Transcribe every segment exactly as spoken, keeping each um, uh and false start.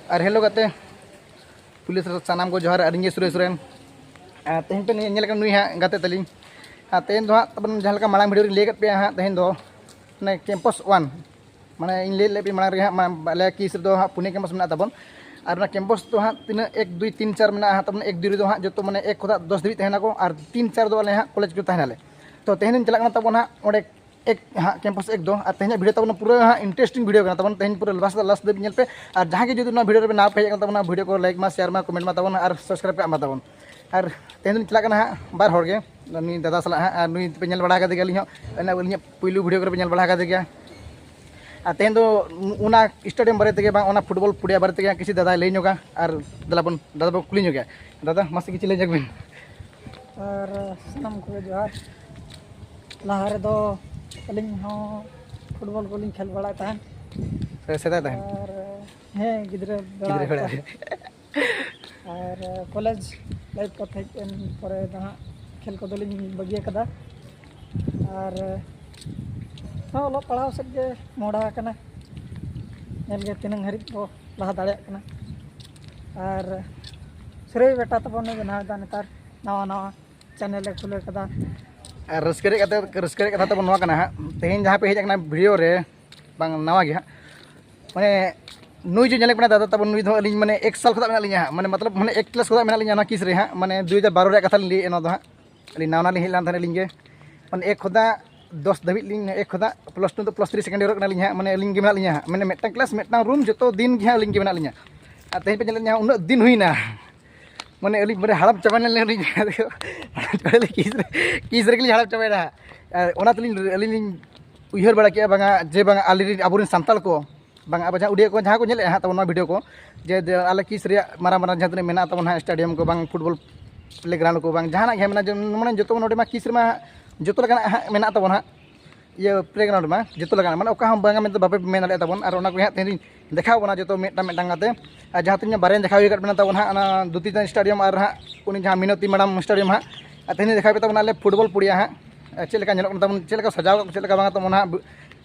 ᱟᱨ hello ᱜᱟᱛᱮ, ᱯᱩᱭᱞᱩ ᱥᱮᱫ ᱥᱟᱱᱟᱢ ᱠᱚ ᱡᱚᱦᱟᱨ᱾ ᱟᱨ ᱤᱧ ᱜᱮ ᱥᱩᱨᱮᱥ ᱥᱚᱨᱮᱱ᱾ ᱟᱨ ᱛᱮᱦᱮᱧ ᱯᱮ ᱧᱮᱞ ᱠᱟᱱᱟ, ᱱᱩᱭ ᱦᱟᱸᱜ ᱜᱟᱛᱮ ᱛᱟᱹᱞᱤᱧ᱾ ᱟᱨ ᱛᱮᱦᱮᱧ ᱫᱚ ᱦᱟᱸᱜ ᱛᱟᱵᱚᱱ ᱡᱟᱦᱟᱸ ᱞᱮᱠᱟ ᱢᱟᱲᱟᱝ video ᱨᱮᱧ ᱞᱟᱹᱭ ᱟᱠᱟᱫ ᱯᱮᱭᱟ ᱦᱟᱸᱜ, ᱛᱮᱦᱮᱧ ᱫᱚ ᱢᱟᱱᱮ campus one, ᱢᱟᱱᱮ ᱤᱧ ᱞᱟᱹᱭ ᱞᱮᱫ ᱯᱮ ᱢᱟᱲᱟᱝ ᱨᱮᱜᱮ ᱦᱟᱸᱜ, ᱢᱟ-, ᱟᱞᱮ ᱠᱤᱥ ᱨᱮᱫᱚ ᱦᱟᱸᱜ ᱯᱩᱱᱭᱟᱹ campus ᱢᱮᱱᱟᱜ ᱛᱟᱵᱚᱱ᱾ ᱟᱨ ᱚᱱᱟ campus ᱫᱚ ᱦᱟᱸᱜ ᱛᱤᱱᱟᱹᱜ ᱮᱠ, ᱫᱩᱭ, ᱛᱤᱱ, ᱪᱟᱨ ᱢᱮᱱᱟᱜᱼᱟ ᱦᱟᱸᱜ ᱛᱟᱵᱚᱱ᱾ ᱮᱠ, ᱫᱩᱭ ᱨᱮᱫᱚ ᱦᱟᱸᱜ ᱡᱚᱛᱚ ᱢᱟᱱᱮ ᱮᱠ ᱠᱷᱚᱱᱟᱜ ᱫᱚᱥ ᱫᱷᱟᱹᱵᱤᱡ ᱛᱟᱦᱮᱱᱟᱠᱚ, ᱟᱨ ᱛᱤᱱ, ᱪᱟᱨ ᱫᱚ ᱟᱞᱮ ᱦᱟᱸᱜ ᱠᱚᱞᱮᱡᱽ ᱠᱚ ᱛᱟᱦᱮᱱᱟᱞᱮ᱾ ᱛᱚ ᱛᱮᱦᱮᱧ ᱫᱚᱧ ᱪᱟᱞᱟᱜ ᱠᱟᱱᱟ ᱛᱟᱵᱚᱱ ᱦᱟᱸᱜ ᱚᱸᱰᱮ ᱮᱠ ᱦᱟᱸᱜ, campus ᱮᱠ ᱫᱚ᱾ ᱟᱨ ᱛᱮᱦᱮᱧᱟᱜ video ᱛᱟᱵᱚᱱ ᱯᱩᱨᱟᱹ ᱦᱟᱸᱜ interesting video ᱠᱟᱱᱟ ᱛᱟᱵᱚᱱ᱾ ᱛᱮᱦᱮᱧ ᱯᱩᱨᱟᱹ last ᱫᱚ last ᱫᱷᱟᱹᱵᱤᱡ ᱧᱮᱞ ᱯᱮ᱾ ᱟᱨ ᱡᱟᱦᱟᱸᱭ ᱜᱮ ᱡᱩᱫᱤ ᱱᱚᱣᱟ video ᱨᱮ ᱱᱟᱣᱟ ᱯᱮ ᱦᱮᱡ ᱟᱠᱟᱱ ᱛᱟᱵᱚᱱᱟ, video ᱠᱚ like ᱢᱟ, share ᱢᱟ, comment ᱢᱟ ᱛᱟᱵᱚᱱ, ᱟᱨ subscribe ᱠᱟᱜ ᱢᱟ ᱛᱟᱵᱚᱱ᱾ ᱟᱨ ᱛᱮᱦᱮᱧ ᱫᱚᱧ ᱪᱟᱞᱟᱜ ᱠᱟᱱᱟ ᱦᱟᱸᱜ ᱵᱟᱨ ᱦᱚᱲ ᱜᱮ, ᱱᱩᱭ ᱫᱟᱫᱟ ᱥᱟᱞᱟᱜ ᱦᱟᱸᱜ᱾ ᱟᱨ ᱱᱩᱭ ᱯᱮ ᱧᱮᱞ ᱵᱟᱲᱟ ᱠᱟᱫᱮ ᱜᱮᱭᱟ, ᱟᱹᱞᱤᱧ ᱦᱚᱸ ᱟᱹᱞᱤᱧᱟᱜ ᱯᱩᱭᱞᱩ video ᱠᱚᱨᱮ ᱯᱮ ᱧᱮᱞ ᱵᱟᱲᱟ ᱠᱟᱫᱮ ᱜᱮᱭᱟ᱾ ᱟᱨ ᱛᱮᱦᱮᱧ ᱫᱚ ᱚᱱᱟ stadium ᱵᱟᱨᱮ ᱛᱮᱜᱮ ᱵᱟᱝ, ᱚᱱᱟ football ᱯᱩᱲᱤᱭᱟ ᱵᱟᱨᱮ ᱛᱮᱜᱮ ᱦᱟᱸᱜ ᱠᱤᱪᱷᱩ ᱫᱟᱫᱟᱭ ᱞᱟᱹᱭ ᱧᱚᱜᱟ᱾ ᱟᱨ ᱫᱮᱞᱟ ᱵᱚᱱ, ᱫᱟᱫᱟ ᱵᱚᱱ ᱠᱩᱞᱤ ᱧᱚᱜᱮᱭᱟ᱾ ᱫᱟᱫᱟ, ᱢᱟᱥᱮ ᱠᱤᱪᱷᱩ ᱞᱟᱹᱭ ᱧᱚᱜ ᱵᱤᱱ᱾ ᱟᱨ ᱥᱟᱱᱟᱢ ᱠᱚᱜᱮ ᱡᱚᱦᱟᱨ᱾ ᱞᱟᱦᱟ ᱨᱮᱫᱚ ᱟᱹᱞᱤᱧ ᱦᱚᱸ football ᱠᱚᱞᱤᱧ ᱠᱷᱮᱞ ᱵᱟᱲᱟᱭ ᱛᱟᱦᱮᱸᱫ᱾ ᱥᱮ ᱥᱮᱫᱟᱭ ᱛᱟᱦᱮᱸᱫ? ᱟᱨ ᱦᱮᱸ, ᱜᱤᱫᱽᱨᱟᱹ ᱵᱮᱲᱟ ᱜᱤᱫᱽᱨᱟᱹ ᱵᱮᱲᱟ ᱚᱠᱛᱚ᱾ ᱨᱮ᱾ ᱟᱨ ᱠᱚᱞᱮᱡᱽ life ᱠᱚ ᱦᱮᱡ ᱮᱱ ᱯᱚᱨᱮ ᱫᱚ ᱦᱟᱸᱜ ᱠᱷᱮᱞ ᱠᱚᱫᱚᱞᱤᱧ ᱵᱟᱹᱜᱤ ᱟᱠᱟᱫᱟ᱾ ᱟᱨ ᱦᱚᱸ, ᱚᱞᱚᱜ ᱯᱟᱲᱦᱟᱣ ᱥᱮᱫ ᱜᱮ ᱢᱚᱦᱰᱟ ᱟᱠᱟᱱᱟ᱾ ᱧᱮᱞ ᱜᱮ ᱛᱤᱱᱟᱹᱝ ᱦᱟᱹᱨᱤᱡ ᱵᱚ ᱞᱟᱦᱟ ᱫᱟᱲᱮᱭᱟᱜ ᱠᱟᱱᱟ᱾ ᱟᱨ ᱥᱤᱨᱟᱹᱭ ᱵᱮᱴᱟ ᱛᱟᱵᱚᱱ ᱮ ᱵᱮᱱᱟᱣ ᱮᱫᱟ ᱱᱮᱛᱟᱨ ᱱᱟᱣᱟ ᱱᱟᱣᱟ channel ᱮ ᱠᱷᱩᱞᱟᱹᱣ ᱠᱟᱫᱟ᱾ ᱟᱨ ᱨᱟᱹᱥᱠᱟᱹ ᱨᱮᱭᱟᱜ ᱠᱟᱛᱷᱟ, ᱨᱟᱹᱥᱠᱟᱹ ᱨᱮᱭᱟᱜ ᱠᱟᱛᱷᱟ ᱛᱟᱵᱚᱱ ᱱᱚᱣᱟ ᱠᱟᱱᱟ ᱦᱟᱸᱜ, ᱛᱮᱦᱮᱧ ᱡᱟᱦᱟᱸ ᱯᱮ ᱦᱮᱡ ᱟᱠᱟᱱᱟ video ᱨᱮ, ᱵᱟᱝ ᱱᱟᱣᱟ ᱜᱮ ᱦᱟᱸᱜ, ᱢᱟᱱᱮ ᱱᱩᱭ ᱡᱮ ᱧᱮᱞᱮᱫ ᱵᱮᱱᱟ ᱫᱟᱫᱟ ᱛᱟᱵᱚᱱ, ᱱᱩᱭ ᱫᱚ ᱟᱹᱞᱤᱧ ᱢᱟᱱᱮ ᱮᱠ ᱥᱟᱞ ᱠᱷᱚᱱᱟᱜ ᱢᱮᱱᱟᱜ ᱞᱤᱧᱟ ᱦᱟᱸᱜ, ᱢᱟᱱᱮ ᱢᱚᱛᱞᱚᱵ ᱢᱟᱱᱮ ᱮᱠ class ᱠᱷᱚᱱᱟᱜ ᱢᱮᱱᱟᱜ ᱞᱤᱧᱟ ᱱᱚᱣᱟ ᱠᱤᱥ ᱨᱮ ᱦᱟᱸᱜ, ᱢᱟᱱᱮ ᱫᱩ ᱦᱟᱡᱟᱨ ᱵᱟᱨᱚ ᱨᱮᱭᱟᱜ ᱠᱟᱛᱷᱟ ᱞᱤᱧ ᱞᱟᱹᱭᱮᱫᱼᱟ ᱱᱚᱣᱟ ᱫᱚ ᱦᱟᱸᱜ᱾ ᱟᱹᱞᱤᱧ ᱱᱟᱣᱟ ᱱᱟᱣᱟ ᱞᱤᱧ ᱦᱮᱡ ᱞᱮᱱ ᱛᱟᱦᱮᱸᱫ ᱟᱹᱞᱤᱧ ᱜᱮ, ᱢᱟᱱᱮ ᱮᱠ ᱠᱷᱚᱱᱟᱜ ᱫᱚᱥ ᱫᱷᱟᱹᱵᱤᱡ ᱞᱤᱧ, ᱮᱠ ᱠᱷᱚᱱᱟᱜ plus two ᱫᱚ plus three second year ᱠᱟᱱᱟᱞᱤᱧ ᱦᱟᱸᱜ, ᱢᱟᱱᱮ ᱟᱹᱞᱤᱧ ᱜᱮ ᱢᱮᱱᱟᱜ ᱞᱤᱧᱟ ᱦᱟᱸᱜ, ᱢᱟᱱᱮ ᱢᱤᱫᱴᱟᱝ class ᱢᱤᱫᱴᱟᱝ room ᱡᱚᱛᱚ ᱫᱤᱱ ᱜᱮ ᱦᱟᱸᱜ ᱟᱹᱞᱤᱧ ᱜᱮ ᱢᱮᱱᱟᱜ ᱞᱤᱧᱟ᱾ ᱟᱨ ᱛᱮᱦᱮᱧ ᱯᱮ ᱧᱮᱞᱮᱫ ᱞᱤᱧᱟ ᱩᱱᱟᱹᱜ ᱫᱤᱱ ᱦᱩᱭᱱᱟ, ᱢᱟᱱᱮ ᱟᱹᱞᱤᱧ ᱢᱟᱱᱮ ᱦᱟᱲᱟᱢ ᱪᱟᱵᱟ ᱞᱮᱱᱟᱞᱤᱧ, ᱦᱟᱲᱟᱢ ᱪᱟᱵᱟ ᱞᱮᱱᱟᱞᱤᱧ, ᱠᱤᱥ ᱨᱮ, ᱠᱤᱥ ᱨᱮᱜᱮᱞᱤᱧ ᱦᱟᱲᱟᱢ ᱪᱟᱵᱟᱭᱮᱱᱟ ᱦᱟᱸᱜ᱾ ᱟᱨ ᱚᱱᱟ ᱛᱮᱞᱤᱧ, ᱟᱹᱞᱤᱧ ᱞᱤᱧ ᱩᱭᱦᱟᱹᱨ ᱵᱟᱲᱟ ᱠᱮᱜᱼᱟ, ᱵᱟᱝᱟ ᱡᱮ ᱵᱟᱝᱟ ᱟᱞᱮᱨᱮᱱ ᱟᱵᱚᱨᱮᱱ ᱥᱟᱱᱛᱟᱲ ᱠᱚ, ᱵᱟᱝᱟ ᱟᱵᱚ ᱡᱟᱦᱟᱸ ᱩᱰᱤᱭᱟ ᱠᱚ ᱡᱟᱦᱟᱸ ᱠᱚ ᱧᱮᱞᱮᱫᱼᱟ ᱦᱟᱸᱜ ᱛᱟᱵᱚᱱ ᱱᱚᱣᱟ video ᱠᱚ, ᱡᱮ, ᱡᱮ ᱟᱞᱮ ᱠᱤᱥ ᱨᱮᱭᱟᱜ ᱢᱟᱨᱟᱝ ᱢᱟᱨᱟᱝ ᱡᱟᱦᱟᱸ ᱛᱤᱱᱟᱹᱜ ᱢᱮᱱᱟᱜ ᱛᱟᱵᱚᱱ ᱦᱟᱸᱜ, stadium ᱠᱚ ᱵᱟᱝ, football playground ᱠᱚ ᱵᱟᱝ, ᱡᱟᱦᱟᱱᱟᱜ ᱜᱮ ᱦᱟᱸᱜ ᱢᱮᱱᱟᱜᱼᱟ, ᱡᱮᱢᱚᱱ ᱢᱟᱱᱮ ᱡᱚᱛᱚ ᱱᱚᱰᱮ ᱢᱟ ᱠᱤᱥ ᱨᱮᱢᱟ ᱦᱟᱸᱜ ᱡᱚᱛᱚ ᱞᱮᱠᱟᱱᱟᱜ ᱦᱟᱸᱜ ᱢᱮᱱᱟᱜ ᱛᱟᱵᱚᱱ ᱦᱟᱸᱜ, ᱤᱭᱟᱹ playground ᱢᱟ ᱡᱚᱛᱚ ᱞᱮᱠᱟᱱᱟᱜ, ᱢᱟᱱᱮ ᱚᱠᱟ ᱦᱚᱸ ᱵᱟᱝᱟ ᱢᱮᱱᱛᱮ ᱵᱟᱯᱮ ᱢᱮᱱ ᱫᱟᱲᱮᱭᱟᱜ ᱛᱟᱵᱚᱱ᱾ ᱟᱨ ᱚᱱᱟ ᱠᱚ ᱦᱟᱸᱜ ᱛᱮᱦᱮᱧ ᱫᱮᱠᱷᱟᱣ ᱵᱚᱱᱟ ᱡᱚᱛᱚ ᱢᱤᱫᱴᱟᱝ ᱢᱤᱫᱴᱟᱝ ᱠᱟᱛᱮ᱾ ᱟᱨ ᱡᱟᱦᱟᱸ ᱛᱤᱱᱟᱹᱜ ᱵᱟᱨᱭᱟᱧ ᱫᱮᱠᱷᱟᱣ ᱟᱠᱟᱫ ᱵᱮᱱᱟ ᱛᱟᱵᱚᱱ ᱦᱟᱸᱜ, ᱚᱱᱟ ᱫᱩᱛᱤ ᱪᱟᱸᱫᱽ stadium ᱟᱨ ᱦᱟᱸᱜ ᱩᱱᱤ ᱡᱟᱦᱟᱸ ᱢᱤᱱᱚᱛᱤ madam stadium ᱦᱟᱸᱜ, ᱟᱨ ᱛᱮᱦᱮᱧ ᱫᱮᱠᱷᱟᱣ ᱯᱮ ᱛᱟᱵᱚᱱ ᱟᱞᱮ football ᱯᱩᱲᱤᱭᱟ ᱦᱟᱸᱜ, ᱟᱨ ᱪᱮᱫ ᱞᱮᱠᱟ ᱧᱮᱞᱚᱜ ᱠᱟᱱᱟ ᱛᱟᱵᱚᱱ, ᱪᱮᱫ ᱞᱮᱠᱟ ᱥᱟᱡᱟᱣ ᱠᱟᱜ ᱠᱚ, ᱪᱮᱫ ᱞᱮᱠᱟ ᱵᱟᱝᱟ ᱛᱟᱵᱚᱱ ᱦᱟᱸᱜ,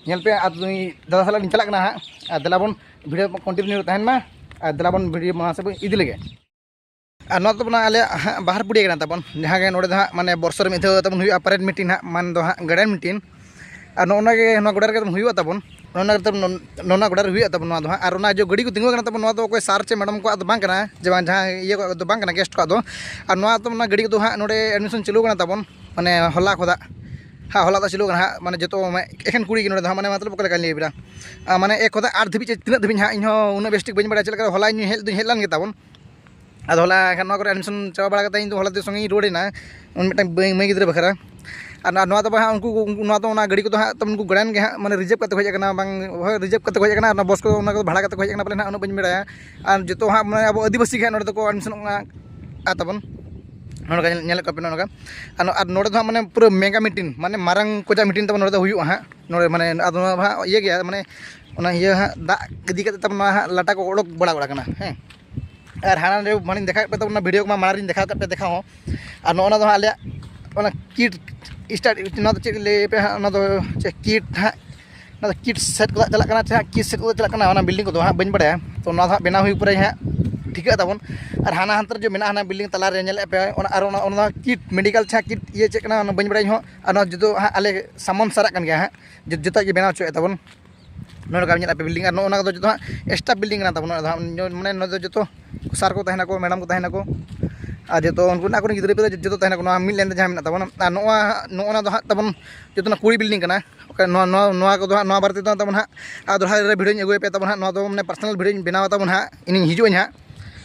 ᱧᱮᱞ ᱯᱮ᱾ ᱟᱨ ᱱᱩᱭ ᱫᱟᱫᱟ ᱥᱟᱞᱟᱜ ᱞᱤᱧ ᱪᱟᱞᱟᱜ ᱠᱟᱱᱟ ᱦᱟᱸᱜ, ᱟᱨ ᱫᱮᱞᱟ ᱵᱚᱱ video continue ᱛᱟᱦᱮᱱ ᱢᱟ᱾ ᱟᱨ ᱫᱮᱞᱟ ᱵᱚᱱ ᱵᱷᱤᱰᱤᱭᱳ ᱢᱟᱲᱟᱝ ᱥᱮᱫ ᱵᱚᱱ ᱤᱫᱤ ᱞᱮᱜᱮ᱾ ᱟᱨ ᱱᱚᱣᱟ ᱫᱚ ᱛᱟᱵᱚᱱ ᱟᱞᱮᱭᱟᱜ ᱦᱟᱸᱜ ᱵᱟᱦᱟᱨ ᱯᱩᱲᱤᱭᱟᱹ ᱠᱟᱱᱟ ᱛᱟᱵᱚᱱ, ᱡᱟᱦᱟᱸ ᱜᱮ ᱱᱚᱰᱮ ᱫᱚ ᱦᱟᱸᱜ ᱢᱟᱱᱮ ᱵᱚᱨᱥᱚ ᱨᱮ ᱢᱤᱫ ᱫᱷᱟᱣ ᱛᱟᱵᱚᱱ ᱦᱩᱭᱩᱜᱼᱟ ᱯᱟᱨᱮᱰ ᱢᱤᱴᱤᱝ ᱦᱟᱸᱜ, ᱢᱟᱱ ᱫᱚ ᱦᱟᱸᱜ ᱜᱟᱨᱰᱮᱱ ᱢᱤᱴᱤᱝ᱾ ᱟᱨ ᱱᱚᱜᱼᱚ ᱱᱚᱣᱟ ᱜᱮ ᱱᱚᱣᱟ ᱜᱚᱰᱟ ᱨᱮᱜᱮ ᱦᱩᱭᱩᱜᱼᱟ ᱛᱟᱵᱚᱱ, ᱱᱚᱜᱼᱚ ᱱᱚᱣᱟ ᱜᱚᱰᱟ ᱨᱮ ᱦᱩᱭᱩᱜᱼᱟ ᱛᱟᱵᱚᱱ ᱱᱚᱣᱟ ᱫᱚ ᱦᱟᱸᱜ᱾ ᱟᱨ ᱚᱱᱟ ᱡᱮ ᱜᱟᱹᱰᱤ ᱠᱚ ᱛᱤᱸᱜᱩ ᱟᱠᱟᱱᱟ ᱛᱟᱵᱚᱱ, ᱱᱚᱣᱟ ᱫᱚ ᱚᱠᱚᱭ ᱥᱟᱨ ᱪᱮ ᱢᱮᱰᱟᱢ ᱠᱚᱣᱟᱜ ᱫᱚ ᱵᱟᱝ ᱠᱟᱱᱟ, ᱡᱮ ᱵᱟᱝ ᱡᱟᱦᱟᱸ ᱤᱭᱟᱹ ᱠᱚᱣᱟᱜ ᱫᱚ ᱵᱟᱝ ᱠᱟᱱᱟ, ᱜᱮᱥᱴ ᱠᱚᱣᱟᱜ ᱫᱚ᱾ ᱟᱨ ᱱᱚᱣᱟ ᱫᱚ ᱚᱱᱟ ᱜᱟᱹᱰᱤ ᱠᱚᱫᱚ ᱦᱟᱸᱜ ᱱᱚᱰᱮ ᱮᱰᱢᱤᱥᱚᱱ ᱪᱟᱹᱞᱩ ᱠᱟᱱᱟ ᱛᱟᱵᱚᱱ, ᱢᱟᱱᱮ ᱦᱚᱞᱟ ᱠᱷᱚᱱᱟᱜ ᱦᱟᱸᱜ, ᱦᱚᱞᱟ ᱫᱚ ᱪᱟᱹᱞᱩ ᱠᱟᱱᱟ ᱦᱟᱸᱜ, ᱢᱟᱱᱮ ᱡᱚᱛᱚ ᱢᱟᱱᱮ ᱮᱠᱷᱮᱱ ᱠᱩᱲᱤ ᱜᱮ ᱱᱚᱰᱮ ᱫᱚ ᱦᱟᱸᱜ, ᱢᱟᱱᱮ ᱢᱚᱛᱞᱚᱵ ᱚᱠᱟ ᱞᱮᱠᱟᱧ ᱞᱟᱹᱭ ᱟᱵᱤᱱᱟ, ᱟᱨ ᱢᱟᱱᱮ ᱮᱠ ᱠᱷᱚᱱᱟᱜ ᱟᱴ ᱫᱷᱟᱹᱵᱤᱡ ᱪᱮ ᱛᱤᱱᱟᱹᱜ ᱫᱷᱟᱹᱵᱤᱡ ᱦᱟᱸᱜ ᱤᱧ ᱦᱚᱸ ᱩᱱᱟᱹᱜ ᱵᱮᱥ ᱴᱷᱤᱠ ᱵᱟᱹᱧ ᱵᱟᱲᱟᱭᱟ, ᱪᱮᱫ ᱞᱮᱠᱟ ᱦᱚᱞᱟ ᱤᱧ ᱦᱮᱡ ᱫᱚᱧ ᱦᱮᱡ ᱞᱮᱱ ᱜᱮ ᱛᱟᱵᱚᱱ᱾ ᱟᱫᱚ ᱦᱚᱞᱟ ᱮᱱᱠᱷᱟᱱ ᱱᱚᱣᱟ ᱠᱚᱨᱮ ᱮᱰᱢᱤᱥᱚᱱ ᱪᱟᱵᱟ ᱵᱟᱲᱟ ᱠᱟᱛᱮ ᱤᱧ ᱫᱚ ᱦᱚᱞᱟ ᱫᱚ ᱥᱚᱸᱜᱮ ᱤᱧ ᱨᱩᱣᱟᱹᱲ ᱮᱱᱟ, ᱩᱱᱤ ᱢᱤᱫᱴᱟᱝ ᱢᱟᱹᱭ, ᱢᱟᱹᱭ ᱜᱤᱫᱽᱨᱟᱹ ᱵᱟᱠᱷᱨᱟ᱾ ᱟᱨ ᱱᱚᱣᱟ, ᱱᱚᱣᱟ ᱫᱚ ᱦᱟᱸᱜ ᱩᱱᱠᱩ, ᱩᱱᱠᱩ, ᱱᱚᱣᱟ ᱫᱚ ᱚᱱᱟ ᱜᱟᱹᱰᱤ ᱠᱚᱫᱚ ᱦᱟᱸᱜ ᱛᱟᱵᱚᱱ ᱩᱱᱠᱩ ᱜᱟᱹᱰᱤᱭᱟᱱ ᱜᱮ ᱦᱟᱸᱜ ᱢᱟᱱᱮ ᱨᱤᱡᱟᱹᱵᱷ ᱠᱟᱛᱮ ᱠᱚ ᱦᱮᱡ ᱟᱠᱟᱱᱟ, ᱵᱟᱝ ᱦᱳᱭ ᱨᱤᱡᱟᱹᱵᱷ ᱠᱟᱛᱮ ᱠᱚ ᱦᱮᱡ ᱟᱠᱟᱱᱟ, ᱟᱨ ᱚᱱᱟ ᱵᱚᱥ ᱠᱚ ᱚᱱᱟ ᱠᱚᱫᱚ ᱵᱷᱟᱲᱟ ᱠᱟᱛᱮ ᱠᱚ ᱦᱮᱡ ᱟᱠᱟᱱᱟ ᱯᱟᱞᱮ ᱦᱟᱸᱜ, ᱩᱱᱟᱹᱜ ᱵᱟᱹᱧ ᱵᱟᱲᱟᱭᱟ᱾ ᱟᱨ ᱡᱚᱛᱚ ᱦᱟᱸᱜ ᱢᱟᱱᱮ ᱟᱵᱚ ᱟᱹᱫᱤᱵᱟᱹᱥᱤ ᱜᱮ ᱦᱟᱸᱜ ᱱᱚᱰᱮ ᱫᱚᱠᱚ ᱮᱰᱢᱤᱥᱚᱱᱚᱜ ᱠᱟᱱᱟ ᱛᱟᱵᱚᱱ᱾ ᱱᱚᱰᱮ ᱧᱮᱞ, ᱧᱮᱞᱮᱫ ᱠᱚᱣᱟ ᱯᱮ ᱱᱚᱜᱼᱚ ᱱᱚᱝᱠᱟ᱾ ᱟᱨ ᱱᱚ-, ᱟᱨ ᱱᱚᱰᱮ ᱫᱚ ᱦᱟᱸᱜ ᱢᱟᱱᱮ ᱯᱩᱨᱟᱹ ᱢᱮᱜᱟ ᱢᱤᱴᱤᱝ, ᱢᱟᱱᱮ ᱢᱟᱨᱟᱝ ᱠᱚᱡᱟ ᱢᱤᱴᱤᱝ ᱛᱟᱵᱚᱱ ᱱᱚᱰᱮ ᱫᱚ ᱦᱩᱭᱩᱜᱼᱟ ᱦᱟᱸᱜ᱾ ᱱᱚᱰᱮ ᱢᱟᱱᱮ ᱟᱫᱚ ᱱᱚᱣᱟ ᱦᱟᱸᱜ ᱤᱭᱟᱹ ᱜᱮᱭᱟ, ᱢᱟᱱᱮ ᱚᱱᱟ ᱤᱭᱟᱹ ᱦᱟᱸᱜ ᱫᱟᱜ ᱤᱫᱤ ᱠᱟᱛᱮ ᱛᱟᱵᱚᱱ ᱱᱚᱣᱟ ᱦᱟᱸᱜ ᱞᱟᱴᱟ ᱠᱚ ᱚᱰᱚᱠ ᱵᱟᱲᱟ ᱵᱟᱲᱟ ᱠᱟᱱᱟ, ᱦᱮᱸ᱾ ᱟᱨ ᱦᱟᱱᱟ ᱱᱚᱰᱮ ᱢᱟᱱᱮᱧ ᱫᱮᱠᱷᱟᱣ ᱠᱮᱫ ᱯᱮ ᱛᱟᱵᱚᱱ, ᱚᱱᱟ ᱵᱷᱤᱰᱤᱭᱳ ᱠᱚᱢᱟ ᱢᱟᱲᱟᱝ ᱨᱤᱧ ᱫᱮᱠᱷᱟᱣ ᱠᱟᱜ ᱯᱮ, ᱫᱮᱠᱷᱟᱣ ᱦᱚᱸ᱾ ᱟᱨ ᱱᱚᱜᱼᱚ ᱱᱚᱣᱟ ᱫᱚ ᱦᱟᱸᱜ ᱟᱞᱮᱭᱟᱜ ᱚᱱᱟ ᱠᱤᱴ ᱥᱴᱟᱨᱴ, ᱱᱚᱣᱟ ᱫᱚ ᱪᱮᱫ ᱞᱟᱹᱭ ᱯᱮ ᱦᱟᱸᱜ, ᱚᱱᱟ ᱫᱚ ᱪᱮᱫ ᱠᱤᱴ ᱦᱟᱸᱜ, ᱚᱱᱟ ᱫᱚ ᱠᱤᱴ ᱥᱮᱴ ᱠᱚ ᱪᱟᱞᱟᱜ ᱠᱟᱱᱟ, ᱪᱮ ᱦᱟᱸᱜ ᱠᱤᱴ ᱥᱮᱴ ᱠᱚ ᱪᱟᱞᱟᱜ ᱠᱟᱱᱟ, ᱚᱱᱟ ᱵᱤᱞᱰᱤᱝ ᱠᱚᱫᱚ ᱦᱟᱸᱜ ᱵᱟᱹᱧ ᱵᱟᱲᱟᱭᱟ᱾ ᱛᱚ ᱱᱚᱣᱟ ᱫᱚ ᱦᱟᱸᱜ ᱵᱮᱱᱟᱣ ᱦᱩᱭ ᱯᱚᱨᱮ ᱦᱟᱸᱜ ᱴᱷᱤᱠᱟᱹᱜ ᱛᱟᱵᱚᱱ᱾ ᱟᱨ ᱦᱟᱱᱟ ᱦᱟᱱᱛᱮ ᱨᱮ ᱡᱮ ᱢᱮᱱᱟᱜᱼᱟ, ᱦᱟᱱᱟ ᱵᱤᱞᱰᱤᱝ ᱛᱟᱞᱟ ᱨᱮ ᱧᱮᱞᱮᱫ ᱯᱮ, ᱚᱱᱟ ᱟᱨ ᱚᱱᱟ, ᱚᱱᱟ ᱠᱤᱴ ᱢᱮᱰᱤᱠᱮᱞ ᱪᱮ ᱦᱟᱸᱜ ᱠᱤᱴ ᱤᱭᱟᱹ ᱪᱮᱫ ᱠᱟᱱᱟ, ᱚᱱᱟ ᱵᱟᱹᱧ ᱵᱟᱲᱟᱭᱟ ᱤᱧ ᱦᱚᱸ᱾ ᱟᱨ ᱱᱚᱣᱟ ᱡᱚᱛᱚ ᱦᱟᱸᱜ ᱟᱞᱮ ᱥᱟᱢᱟᱱ ᱥᱟᱨᱟᱜ ᱠᱟᱱ ᱜᱮᱭᱟ ᱦᱟᱸᱜ, ᱡᱚ-, ᱡᱚᱛᱚᱣᱟᱜ ᱜᱮ ᱵᱮᱱᱟᱣ ᱦᱚᱪᱚᱭᱮᱫ ᱛᱟᱵᱚᱱ᱾ ᱱᱚᱜᱼᱚ ᱱᱚᱝᱠᱟ ᱧᱮᱞᱮᱫ ᱯᱮ ᱵᱤᱞᱰᱤᱝ, ᱟᱨ ᱱᱚᱜᱼᱚ ᱱᱚᱣᱟ ᱠᱚᱫᱚ ᱡᱚᱛᱚ ᱦᱟᱸᱜ ᱮᱠᱥᱴᱨᱟ ᱵᱤᱞᱰᱤᱝ ᱠᱟᱱᱟ ᱛᱟᱵᱚᱱ᱾ ᱟᱫᱚ ᱦᱟᱸᱜ ᱱᱚ-, ᱢᱟᱱᱮ ᱱᱚᱣᱟ ᱫᱚ ᱡᱚᱛᱚ ᱥᱟᱨ ᱠᱚ ᱛᱟᱦᱮᱱᱟᱠᱚ, ᱢᱮᱰᱟᱢ ᱠᱚ ᱛᱟᱦᱮᱱᱟᱠᱚ, ᱟᱨ ᱡᱚᱛᱚ ᱩᱱᱠᱩ ᱟᱠᱚᱨᱮᱱ ᱜᱤᱫᱽᱨᱟᱹ ᱯᱤᱫᱽᱨᱟᱹ ᱡᱚᱛᱚ ᱛᱟᱦᱮᱱᱟᱠᱚ᱾ ᱱᱚᱣᱟ ᱢᱤᱫ ᱞᱟᱭᱤᱱ ᱛᱮ ᱡᱟᱦᱟᱸ ᱢᱮᱱᱟᱜ ᱛᱟᱵᱚᱱᱟ, ᱟᱨ ᱱᱚᱣᱟ, ᱱᱚᱜᱼᱚ ᱱᱟ ᱫᱚ ᱦᱟᱸᱜ ᱛᱟᱵᱚᱱ ᱡᱚᱛᱚ ᱱᱚᱣᱟ ᱠᱩᱲᱤ ᱵᱤᱞᱰᱤᱝ ᱠᱟᱱᱟ᱾ ᱚᱠᱟ ᱱᱚᱣᱟ, ᱱᱚᱣᱟ, ᱱᱚᱣᱟ ᱠᱚᱫᱚ ᱦᱟᱸᱜ, ᱱᱚᱣᱟ ᱵᱟᱨᱮ ᱛᱮᱫᱚ ᱛᱟᱵᱚᱱ ᱦᱟᱸᱜ ᱟᱨ ᱫᱚᱦᱲᱟ ᱨᱮ ᱵᱷᱤᱰᱤᱭᱳᱧ ᱟᱹᱜᱩᱭᱟ ᱯᱮ ᱛᱟᱵᱚᱱ ᱦᱟᱸᱜ᱾ ᱱᱚᱣᱟ ᱫᱚ ᱢᱟᱱᱮ ᱯᱟᱨᱥᱚᱱᱟᱞ ᱵᱷᱤᱰᱤᱭᱳᱧ ᱵᱮᱱᱟᱣᱟ ᱛᱟᱵᱚᱱ ᱦᱟᱸᱜ, ᱤᱧᱤᱧ ᱦᱤᱡᱩᱜ ᱟᱹᱧ ᱦᱟᱸᱜ᱾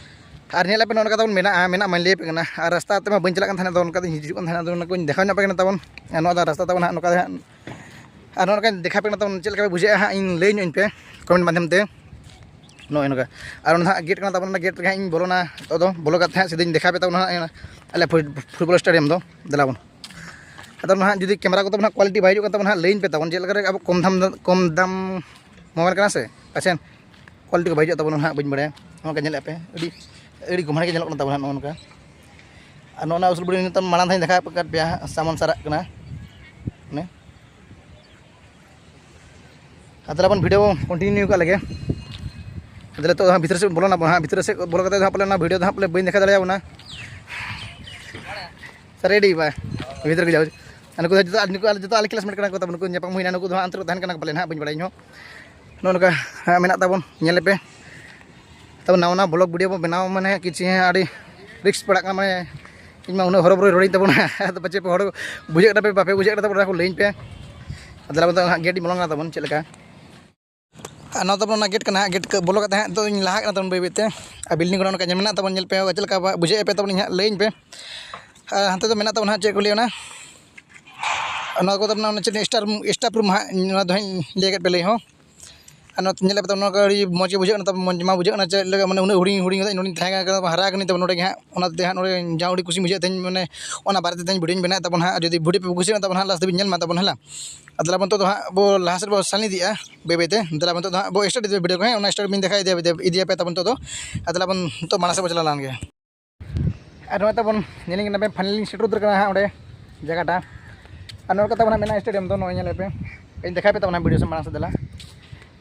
ᱟᱨ ᱧᱮᱞ ᱟᱯᱮ ᱱᱚᱜᱼᱚ ᱱᱚᱝᱠᱟ ᱛᱟᱵᱚᱱ ᱢᱮᱱᱟᱜᱼᱟ, ᱢᱮᱱᱟᱜ ᱢᱟᱧ ᱞᱟᱹᱭ ᱟᱯᱮ ᱠᱟᱱᱟ᱾ ᱟᱨ ᱨᱟᱥᱛᱟ ᱛᱮᱢᱟ ᱵᱟᱹᱧ ᱪᱟᱞᱟᱜ ᱠᱟᱱ ᱛᱟᱦᱮᱱᱟ, ᱟᱫᱚ ᱚᱱᱠᱟ ᱛᱮᱧ ᱦᱤᱡᱩᱜ ᱠᱟᱱ ᱛᱟᱦᱮᱱᱟ, ᱟᱫᱚ ᱚᱱᱟ ᱠᱚᱧ ᱫᱮᱠᱷᱟᱣ ᱧᱚᱜ ᱟᱯᱮ ᱠᱟᱱᱟ ᱛᱟᱵᱚᱱ᱾ ᱟᱨ ᱱᱚᱣᱟ ᱫᱚ ᱨᱟᱥᱛᱟ ᱛᱟᱵᱚᱱ ᱦᱟᱸᱜ ᱱᱚᱝᱠᱟ ᱦᱟᱸᱜ᱾ ᱟᱨ ᱱᱚᱜᱼᱚ ᱱᱚᱝᱠᱟᱧ ᱫᱮᱠᱷᱟᱣ ᱟᱯᱮ ᱠᱟᱱᱟ ᱛᱟᱵᱚᱱ, ᱪᱮᱫ ᱞᱮᱠᱟ ᱯᱮ ᱵᱩᱡᱷᱟᱹᱣᱮᱫᱼᱟ ᱦᱟᱸᱜ, ᱤᱧ ᱞᱟᱹᱭ ᱧᱚᱜ ᱟᱹᱧ ᱯᱮ ᱠᱚᱢᱮᱱᱴ ᱢᱟᱫᱽᱫᱷᱚᱢ ᱛᱮ᱾ ᱱᱚᱜᱼᱚᱭ ᱱᱚᱝᱠᱟ᱾ ᱟᱨ ᱚᱱᱟ ᱦᱟᱸᱜ ᱜᱮᱴ ᱠᱟᱱᱟ ᱛᱟᱵᱚᱱ, ᱚᱱᱟ ᱜᱮᱴ ᱨᱮᱜᱮ ᱦᱟᱸᱜ ᱤᱧ ᱵᱚᱞᱚᱱᱟ᱾ ᱱᱤᱛᱚᱜ ᱫᱚ ᱵᱚᱞᱚ ᱠᱟᱛᱮ ᱦᱟᱸᱜ ᱥᱤᱫᱷᱟᱹᱧ ᱫᱮᱠᱷᱟᱣ ᱟᱯᱮ ᱛᱟᱵᱚᱱᱟ ᱦᱟᱸᱜ ᱟᱞᱮ ᱯᱷᱩᱴ-, ᱯᱷᱩᱴᱵᱚᱞ ᱥᱴᱮᱰᱤᱭᱟᱢ ᱫᱚ᱾ ᱫᱮᱞᱟ ᱵᱚᱱ᱾ ᱟᱫᱚ ᱱᱟᱦᱟᱜ ᱡᱩᱫᱤ ᱠᱮᱢᱮᱨᱟ ᱠᱚ ᱛᱟᱵᱚᱱ ᱦᱟᱸᱜ ᱠᱳᱣᱟᱞᱤᱴᱤ ᱵᱟᱭ ᱦᱤᱡᱩᱜ ᱠᱟᱱ ᱛᱟᱵᱚᱱᱟ ᱦᱟᱸᱜ, ᱞᱟᱹᱭᱟᱹᱧ ᱯᱮ ᱛᱟᱵᱚᱱ, ᱪᱮᱫ ᱞᱮᱠᱟ ᱨᱮ ᱟᱵᱚ ᱠᱚᱢ ᱫᱟᱢ, ᱠᱚᱢ ᱫᱟᱢ ᱢᱳᱵᱟᱭᱤᱞ ᱠᱟᱱᱟ ᱥᱮ, ᱯᱟᱪᱷᱮᱱ ᱠᱳᱣᱟᱞᱤᱴᱤ ᱠᱚ ᱵᱟᱭ ᱦᱤᱡᱩᱜ ᱛᱟᱵᱚᱱᱟ ᱦᱟᱸᱜ, ᱵᱟᱹᱧ ᱵᱟᱲᱟᱭᱟ᱾ ᱱᱚᱜᱼᱚ ᱱᱚᱝᱠᱟ ᱧᱮᱞᱮᱫ ᱯᱮ, ᱟᱹᱰᱤ, ᱟᱹᱰᱤ ᱜᱚᱢᱦᱟ ᱜᱮ ᱧᱮᱞᱚᱜ ᱠᱟᱱᱟ ᱛᱟᱵᱚᱱᱟ ᱦᱟᱸᱜ ᱱᱚᱜᱼᱚ ᱱᱚᱝᱠᱟ᱾ ᱟᱨ ᱱᱚᱜᱼᱚ ᱱᱟ ᱩᱥᱩᱞ ᱵᱩᱨᱩ ᱱᱤᱛᱚᱜ ᱢᱟᱲᱟᱝ ᱫᱷᱟᱣ ᱤᱧ ᱫᱮᱠᱷᱟᱣ ᱟᱠᱟᱫ ᱯᱮᱭᱟ ᱦᱟᱸᱜ, ᱥᱟᱢᱟᱱ ᱥᱟᱨᱟᱜ ᱠᱟᱱᱟ᱾ ᱚᱱᱮ ᱟᱨ ᱛᱟᱦᱞᱮ ᱵᱚᱱ ᱵᱷᱤᱰᱤᱭᱳ ᱠᱚᱱᱴᱤᱱᱤᱭᱩ ᱠᱟᱜ ᱞᱮᱜᱮ᱾ ᱛᱟᱦᱚᱞᱮ ᱱᱤᱛᱚᱜ ᱫᱚ ᱦᱟᱸᱜ ᱵᱷᱤᱛᱨᱤ ᱥᱮᱫ ᱵᱚᱞᱚᱱᱟ ᱵᱚᱱ ᱦᱟᱸᱜ, ᱵᱷᱤᱛᱨᱤ ᱥᱮᱫ ᱵᱚᱞᱚ ᱠᱟᱛᱮ ᱫᱚ ᱦᱟᱸᱜ ᱯᱟᱞᱮ ᱚᱱᱟ ᱵᱷᱤᱰᱤᱭᱳ ᱫᱚ ᱦᱟᱸᱜ ᱯᱟᱞᱮ ᱵᱟᱹᱧ ᱫᱮᱠᱷᱟᱣ ᱫᱟᱲᱮᱭᱟᱵᱚᱱᱟ᱾ ᱨᱮᱰᱤ ᱵᱟ ᱵᱷᱤᱛᱨᱤ ᱠᱚ ᱡᱟᱣ ᱱᱩᱠᱩ ᱫᱚ ᱡᱚᱛᱚ ᱱᱩᱠᱩ ᱟᱞᱮ ᱡᱚᱛᱚ ᱟᱞᱮ ᱠᱞᱟᱥᱢᱮᱴ ᱠᱟᱱᱟ ᱠᱚ, ᱛᱟᱵᱚᱱ ᱱᱩᱠᱩ ᱧᱟᱯᱟᱢ ᱦᱩᱭᱱᱟ, ᱱᱩᱠᱩ ᱫᱚ ᱦᱟᱸᱜ ᱚᱱᱛᱮ ᱨᱮ ᱛᱟᱦᱮᱱ ᱠᱟᱱᱟ ᱠᱚ ᱯᱟᱞᱮ ᱦᱟᱸᱜ, ᱵᱟᱹᱧ ᱵᱟᱲᱟᱭᱟ ᱤᱧ ᱦᱚᱸ᱾ ᱱᱚᱜᱼᱚ ᱱᱚᱝᱠᱟ ᱦᱟᱸᱜ ᱢᱮᱱᱟᱜ ᱛᱟᱵᱚᱱ, ᱧᱮᱞ ᱯᱮ᱾ ᱛᱟᱵᱚᱱ ᱱᱟᱣᱟ ᱱᱟᱣᱟ ᱵᱞᱚᱜ ᱵᱷᱤᱰᱤᱭᱳ ᱵᱚᱱ ᱵᱮᱱᱟᱣᱟ, ᱢᱟᱱᱮ ᱠᱤᱪᱷᱩ ᱦᱟᱸᱜ ᱟᱹᱰᱤ ᱨᱤᱥᱠ ᱯᱟᱲᱟᱜ ᱠᱟᱱᱟ, ᱢᱟᱱᱮ ᱤᱧ ᱢᱟ ᱩᱱᱟᱹᱜ ᱦᱚᱨᱚᱵᱚᱨᱚ ᱨᱚᱲᱤᱧ ᱛᱟᱵᱚᱱᱟ᱾ ᱟᱫᱚ ᱯᱟᱪᱮ ᱯᱮ ᱦᱚᱲ ᱵᱩᱡᱷᱟᱹᱜ ᱠᱟᱱᱟ ᱯᱮ, ᱵᱟᱯᱮ ᱵᱩᱡᱷᱟᱹᱜ ᱠᱟᱱᱟ ᱛᱟᱵᱚᱱ, ᱚᱱᱟ ᱠᱚ ᱞᱟᱹᱭᱟᱹᱧ ᱯᱮ᱾ ᱟᱫᱚ ᱟᱵᱚ ᱫᱚ ᱦᱟᱸᱜ ᱜᱮᱴ ᱵᱚᱞᱚᱱ ᱠᱟᱱᱟ ᱛᱟᱵᱚᱱ ᱪᱮᱫ ᱞᱮᱠᱟ᱾ ᱟᱨ ᱱᱚᱣᱟ ᱛᱟᱵᱚᱱ ᱚᱱᱟ ᱜᱮᱴ ᱠᱟᱱᱟ ᱦᱟᱸᱜ, ᱜᱮᱴ ᱵᱚᱞᱚ ᱠᱟᱛᱮ ᱦᱟᱸᱜ ᱱᱤᱛᱚᱜ ᱤᱧ ᱞᱟᱦᱟᱜ ᱠᱟᱱᱟ ᱛᱟᱵᱚᱱ ᱵᱟᱹᱭ ᱵᱟᱹᱭ ᱛᱮ᱾ ᱟᱨ ᱵᱤᱞᱰᱤᱝ ᱠᱚ ᱱᱚᱝᱠᱟ ᱧᱮᱞ ᱢᱮᱱᱟᱜ ᱛᱟᱵᱚᱱ, ᱧᱮᱞ ᱯᱮ ᱪᱮᱫ ᱞᱮᱠᱟ ᱵᱩᱡᱷᱟᱹᱣ ᱯᱮ ᱛᱟᱵᱚᱱ, ᱤᱧ ᱦᱟᱸᱜ ᱞᱟᱹᱭᱟᱹᱧ ᱯᱮ᱾ ᱟᱨ ᱦᱟᱱᱛᱮ ᱫᱚ ᱢᱮᱱᱟᱜ ᱛᱟᱵᱚᱱᱟ ᱦᱟᱸᱜ ᱪᱮᱫ ᱠᱚ ᱞᱟᱹᱭᱟ ᱚᱱᱟ, ᱚᱱᱟ ᱠᱚᱫᱚ ᱚᱱᱟ ᱪᱮᱫ ᱥᱴᱟᱨ, ᱥᱴᱟᱯ ᱨᱩᱢ ᱦᱟᱸᱜ, ᱱᱚᱣᱟ ᱫᱚ ᱦᱟᱸᱜ ᱤᱧ ᱞᱟᱹᱭ ᱠᱮᱫ ᱯᱮ ᱞᱟᱹᱭ ᱦᱚᱸ᱾ ᱟᱨ ᱱᱚᱛᱮ ᱧᱮᱞ ᱯᱮ ᱛᱟᱵᱚᱱ, ᱱᱚᱣᱟ ᱠᱚ ᱟᱹᱰᱤ ᱢᱚᱡᱽ ᱜᱮ ᱵᱩᱡᱷᱟᱹᱜ ᱠᱟᱱᱟ ᱛᱟᱵᱚᱱ, ᱢᱚᱡᱽ ᱢᱟ ᱵᱩᱡᱷᱟᱹᱜ ᱠᱟᱱᱟ ᱪᱮᱫ ᱞᱮᱠᱟ, ᱢᱟᱱᱮ ᱩᱱᱟᱹᱜ ᱦᱩᱰᱤᱧ ᱦᱩᱰᱤᱧ ᱠᱟᱛᱮ ᱱᱚᱰᱮᱧ ᱛᱟᱦᱮᱸ ᱠᱟᱱᱟ, ᱦᱟᱨᱟ ᱠᱟᱹᱱᱟᱹᱧ ᱛᱟᱵᱚᱱ ᱱᱚᱰᱮ ᱜᱮ ᱦᱟᱸᱜ, ᱚᱱᱟᱛᱮ ᱦᱟᱸᱜ ᱱᱚᱰᱮ ᱡᱟ ᱩᱰᱤ ᱠᱩᱥᱤ ᱵᱩᱡᱷᱟᱹᱜ ᱛᱟᱦᱮᱸᱧ, ᱢᱟᱱᱮ ᱚᱱᱟ ᱵᱟᱨᱮ ᱛᱮ ᱛᱮᱦᱮᱧ ᱵᱷᱤᱰᱤᱭᱳᱧ ᱵᱮᱱᱟᱣᱮᱫ ᱛᱟᱵᱚᱱ ᱦᱟᱸᱜ᱾ ᱟᱨ ᱡᱩᱫᱤ ᱵᱷᱤᱰᱤᱭᱳ ᱯᱮ ᱠᱩᱥᱤᱭᱟᱜᱼᱟ ᱛᱟᱵᱚᱱ ᱦᱟᱸᱜ, ᱞᱟᱥᱴ ᱫᱷᱟᱹᱵᱤᱡ ᱧᱮᱞ ᱢᱟ ᱛᱟᱵᱚᱱ ᱦᱮᱸ᱾ ᱟᱫᱚ ᱛᱟᱦᱚᱞᱮ ᱟᱵᱚ ᱱᱤᱛᱚᱜ ᱫᱚ ᱦᱟᱸᱜ ᱵᱚ ᱞᱟᱦᱟ ᱥᱮᱫ ᱵᱚ ᱥᱟᱱ ᱤᱫᱤᱜᱼᱟ ᱵᱟᱹᱭ ᱵᱟᱹᱭ ᱛᱮ᱾ ᱛᱟᱦᱚᱞᱮ ᱟᱵᱚ ᱱᱤᱛᱚᱜ ᱫᱚ ᱦᱟᱸᱜ ᱵᱚ ᱥᱴᱟᱨᱴ ᱤᱫᱤᱭᱟ ᱵᱷᱤᱰᱤᱭᱳ ᱠᱚ ᱦᱮᱸ, ᱚᱱᱟ ᱥᱴᱟᱨᱴ ᱵᱚᱱ ᱫᱮᱠᱷᱟᱣ ᱤᱫᱤᱭᱟ, ᱤᱫᱤᱭᱟ ᱯᱮ ᱛᱟᱵᱚᱱ ᱱᱤᱛᱚᱜ ᱫᱚ᱾ ᱟᱫᱚ ᱛᱟᱦᱚᱞᱮ ᱟᱵᱚᱱ ᱱᱤᱛᱚᱜ ᱢᱟᱲᱟᱝ ᱥᱮᱫ ᱵᱚ ᱪᱟᱞᱟᱣ ᱞᱮᱱ ᱜᱮ᱾ ᱟᱨ ᱱᱚᱜᱼᱚᱭ ᱛᱟᱵᱚᱱ ᱧᱮᱞᱤᱧ ᱠᱟᱱᱟ ᱯᱮ, ᱯᱷᱟᱭᱱᱟᱞᱤ ᱥᱮᱴᱮᱨ ᱩᱛᱟᱹᱨ ᱠᱟᱱᱟ ᱦᱟᱸᱜ ᱚᱸᱰᱮ ᱡᱟᱭᱜᱟᱴᱟ᱾ ᱟᱨ ᱱᱚᱰᱮ ᱛᱟᱵᱚᱱ ᱦᱟᱸᱜ ᱢᱮᱱᱟᱜᱼᱟ ᱥᱴᱮᱰᱤᱭᱟᱢ ᱫᱚ, ᱱᱚᱜᱼᱚᱭ ᱧᱮᱞ ᱯᱮ, ᱤᱧ ᱫᱮᱠᱷᱟᱣ ᱯᱮ ᱛᱟᱵᱚᱱ ᱦᱟᱸᱜ ᱵᱷᱤᱰᱤᱭᱳ ᱥᱮ ᱢᱟᱲᱟᱝ ᱥᱮᱫ ᱫᱮᱞᱟ᱾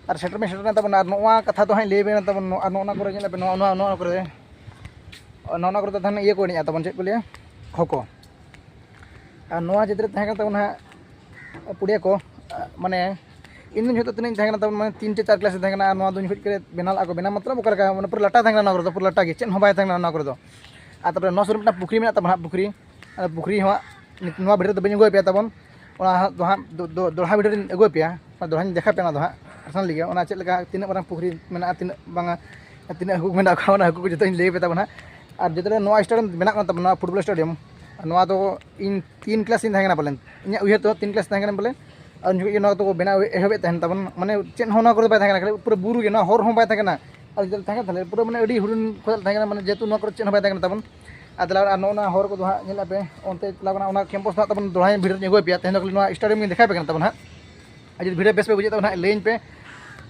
ᱟᱨ ᱥᱮᱴᱮᱨ ᱢᱟ ᱥᱮᱴᱮᱨ ᱮᱱᱟ ᱛᱟᱵᱚᱱ, ᱟᱨ ᱱᱚᱣᱟ ᱠᱟᱛᱷᱟ ᱫᱚ ᱦᱟᱸᱜ ᱞᱟᱹᱭ ᱵᱮᱱᱟ ᱛᱟᱵᱚᱱ, ᱱᱚᱣᱟ, ᱱᱚᱜᱼᱚ ᱱᱚᱣᱟ ᱠᱚᱨᱮ ᱧᱮᱞ ᱯᱮ, ᱱᱚᱣᱟ, ᱱᱚᱣᱟ, ᱱᱚᱣᱟ ᱠᱚᱨᱮ ᱫᱚ ᱱᱚᱣᱟ, ᱱᱚᱣᱟ ᱠᱚᱨᱮ ᱫᱚ ᱛᱟᱦᱮᱱ ᱤᱭᱟᱹ ᱠᱚ ᱮᱱᱮᱡᱼᱟ ᱛᱟᱵᱚᱱ, ᱪᱮᱫ ᱠᱚ ᱞᱟᱹᱭᱟ, ᱠᱷᱳ ᱠᱷᱳ᱾ ᱟᱨ ᱱᱚᱣᱟ ᱡᱟᱹᱛ ᱨᱮ ᱛᱟᱦᱮᱸ ᱠᱟᱱ ᱛᱟᱵᱚᱱᱟ ᱦᱟᱸᱜ ᱯᱩᱲᱤᱭᱟᱹ ᱠᱚ, ᱢᱟᱱᱮ ᱤᱧ ᱫᱚ ᱡᱚᱛᱚ ᱛᱤᱱᱟᱹᱜ ᱤᱧ ᱛᱟᱦᱮᱸ ᱠᱟᱱᱟ ᱛᱟᱵᱚᱱ, ᱢᱟᱱᱮ ᱛᱤᱱ ᱪᱮ ᱪᱟᱨ ᱠᱞᱟᱥ ᱨᱮ ᱛᱟᱦᱮᱸ ᱠᱟᱱᱟ᱾ ᱟᱨ ᱱᱚᱣᱟ ᱫᱚ ᱩᱱ ᱡᱚᱠᱷᱚᱡ ᱠᱚᱨᱮ ᱵᱮᱱᱟᱣ ᱞᱟᱜᱼᱟ ᱠᱚ, ᱵᱮᱱᱟᱣ ᱢᱚᱛᱞᱚᱵ ᱚᱠᱟ ᱞᱮᱠᱟ, ᱢᱟᱱᱮ ᱯᱩᱨᱟᱹ ᱞᱟᱴᱟ ᱛᱟᱦᱮᱸ ᱠᱟᱱᱟ ᱱᱚᱣᱟ ᱠᱚᱨᱮ ᱫᱚ, ᱯᱩᱨᱟᱹ ᱞᱟᱴᱟ ᱜᱮ, ᱪᱮᱫ ᱦᱚᱸ ᱵᱟᱭ ᱛᱟᱦᱮᱸ ᱠᱟᱱᱟ ᱱᱚᱣᱟ ᱠᱚᱨᱮ ᱫᱚ᱾ ᱟᱨ ᱛᱟᱨᱯᱚᱨᱮ ᱱᱚᱣᱟ ᱥᱩᱨ ᱨᱮ ᱢᱤᱫᱴᱟᱝ ᱯᱩᱠᱷᱨᱤ ᱢᱮᱱᱟᱜ ᱛᱟᱵᱚᱱᱟ ᱦᱟᱸᱜ, ᱯᱩᱠᱷᱨᱤ, ᱟᱨ ᱯᱩᱠᱷᱨᱤ ᱦᱚᱸ ᱦᱟᱸᱜ ᱱᱚᱣᱟ ᱵᱷᱤᱰᱤᱭᱳ ᱨᱮᱫᱚ ᱵᱟᱹᱧ ᱟᱹᱜᱩ ᱟᱯᱮᱭᱟ ᱛᱟᱵᱚᱱ, ᱚᱱᱟ ᱦᱟᱸᱜ ᱫᱚ ᱦᱟᱸᱜ ᱫᱚ-, ᱫᱚ-, ᱫᱚᱲᱦᱟ ᱵᱷᱤᱰᱤᱭᱳ ᱨᱤᱧ ᱟᱹᱜᱩ ᱟᱯᱮᱭᱟ, ᱚᱱᱟ ᱫᱚᱲᱦᱟᱧ ᱫᱮᱠᱷᱟᱣ ᱯᱮᱭᱟ ᱚᱱᱟ ᱫᱚ ᱦᱟᱸᱜ ᱯᱟᱨᱥᱚᱱᱟᱞᱤ ᱜᱮ, ᱚᱱᱟ ᱪᱮᱫ ᱞᱮᱠᱟ, ᱛᱤᱱᱟᱹᱜ ᱢᱟᱨᱟᱝ ᱯᱩᱠᱷᱨᱤ ᱢᱮᱱᱟᱜᱼᱟ, ᱛᱤᱱᱟᱹᱜ ᱵᱟᱝᱟ, ᱛᱤᱱᱟᱹᱜ ᱦᱟᱹᱠᱩ ᱠᱚ ᱢᱮᱱᱟᱜ ᱠᱚᱣᱟ, ᱚᱱᱟ ᱦᱟᱹᱠᱩ ᱠᱚ ᱡᱚᱛᱚᱧ ᱞᱟᱹᱭ ᱟᱯᱮ ᱛᱟᱵᱚᱱᱟ ᱦᱟᱸᱜ᱾ ᱟᱨ ᱡᱚᱛᱚ ᱱᱚᱣᱟ ᱥᱴᱮᱰᱤᱭᱟᱢ ᱵᱮᱱᱟᱜ ᱠᱟᱱ ᱛᱟᱵᱚᱱᱟ, ᱱᱚᱣᱟ ᱯᱷᱩᱴᱵᱚᱞ ᱥᱴᱮᱰᱤᱭᱟᱢ, ᱱᱚᱣᱟ ᱫᱚ ᱤᱧ ᱛᱤᱱ ᱠᱞᱟᱥ ᱤᱧ ᱛᱟᱦᱮᱸ ᱠᱟᱱᱟ ᱯᱟᱞᱮᱱ, ᱤᱧᱟᱹᱜ ᱩᱭᱦᱟᱹᱨ ᱛᱮᱫᱚ ᱛᱤᱱ ᱠᱞᱟᱥ ᱛᱟᱦᱮᱸ ᱠᱟᱱᱟ ᱵᱚᱞᱮ᱾ ᱟᱨ ᱩᱱ ᱡᱚᱠᱷᱚᱡ ᱜᱮ ᱱᱚᱣᱟ ᱫᱚᱠᱚ ᱵᱮᱱᱟᱣ ᱮᱦᱚᱵᱮᱫ ᱛᱟᱦᱮᱱ ᱛᱟᱵᱚᱱ, ᱢᱟᱱᱮ ᱪᱮᱫ ᱦᱚᱸ ᱱᱚᱣᱟ ᱠᱚᱨᱮ ᱫᱚ ᱵᱟᱭ ᱛᱟᱦᱮᱸ ᱠᱟᱱᱟ, ᱠᱷᱟᱹᱞᱤ ᱯᱩᱨᱟᱹ ᱵᱩᱨᱩ ᱜᱮ, ᱱᱚᱣᱟ ᱦᱚᱨ ᱦᱚᱸ ᱵᱟᱭ ᱛᱟᱦᱮᱸ ᱠᱟᱱᱟ᱾ ᱟᱨ ᱡᱩᱫᱤ ᱛᱟᱦᱮᱸ ᱠᱟᱱ ᱛᱟᱦᱞᱮ ᱯᱩᱨᱟᱹ ᱢᱟᱱᱮ ᱟᱹᱰᱤ ᱦᱩᱰᱤᱧ ᱠᱷᱚᱱᱟᱜ ᱛᱟᱦᱮᱸ ᱠᱟᱱᱟ, ᱢᱟᱱᱮ ᱡᱮᱦᱮᱛᱩ ᱱᱚᱣᱟ ᱠᱚᱨᱮ ᱪᱮᱫ ᱦᱚᱸ ᱵᱟᱭ ᱛᱟᱦᱮᱸ ᱠᱟᱱᱟ ᱛᱟᱵᱚᱱ᱾ ᱟᱨ ᱛᱟᱦᱞᱮ ᱟᱨ ᱱᱚᱜᱼᱚ ᱱᱚᱣᱟ ᱦᱚᱨ ᱠᱚᱫᱚ ᱦᱟᱸᱜ ᱧᱮᱞ ᱟᱯᱮ, ᱚᱱᱛᱮ ᱪᱟᱞᱟᱣ ᱠᱟᱱᱟ, ᱚᱱᱟ ᱠᱮᱢᱯᱟᱥ ᱫᱚ ᱦᱟᱸᱜ ᱛᱟᱵᱚᱱ ᱫᱚᱲᱦᱟᱧ ᱵᱷᱤᱰᱤᱭᱳ ᱨᱤᱧ ᱟᱹᱜᱩ ᱟᱯᱮᱭᱟ, ᱛᱮᱦᱮᱧ ᱫᱚ ᱠᱷᱟᱹᱞᱤ ᱱᱚᱣᱟ ᱥᱴᱮᱰᱤᱭᱟᱢ ᱜᱤᱧ ᱫᱮᱠᱷᱟᱣ ᱟᱯᱮ ᱠᱟᱱᱟ ᱛᱟᱵᱚᱱ ᱦᱟᱸᱜ᱾ ᱟᱨ ᱡᱩᱫᱤ ᱵᱷᱤᱰᱤᱭᱳ ᱵᱮᱥ ᱯᱮ ᱵᱩᱡᱷᱟᱹᱣ ᱛᱟᱵᱚᱱ ᱦᱟᱸᱜ, ᱞᱟᱹᱭᱟᱹᱧ ᱯᱮ᱾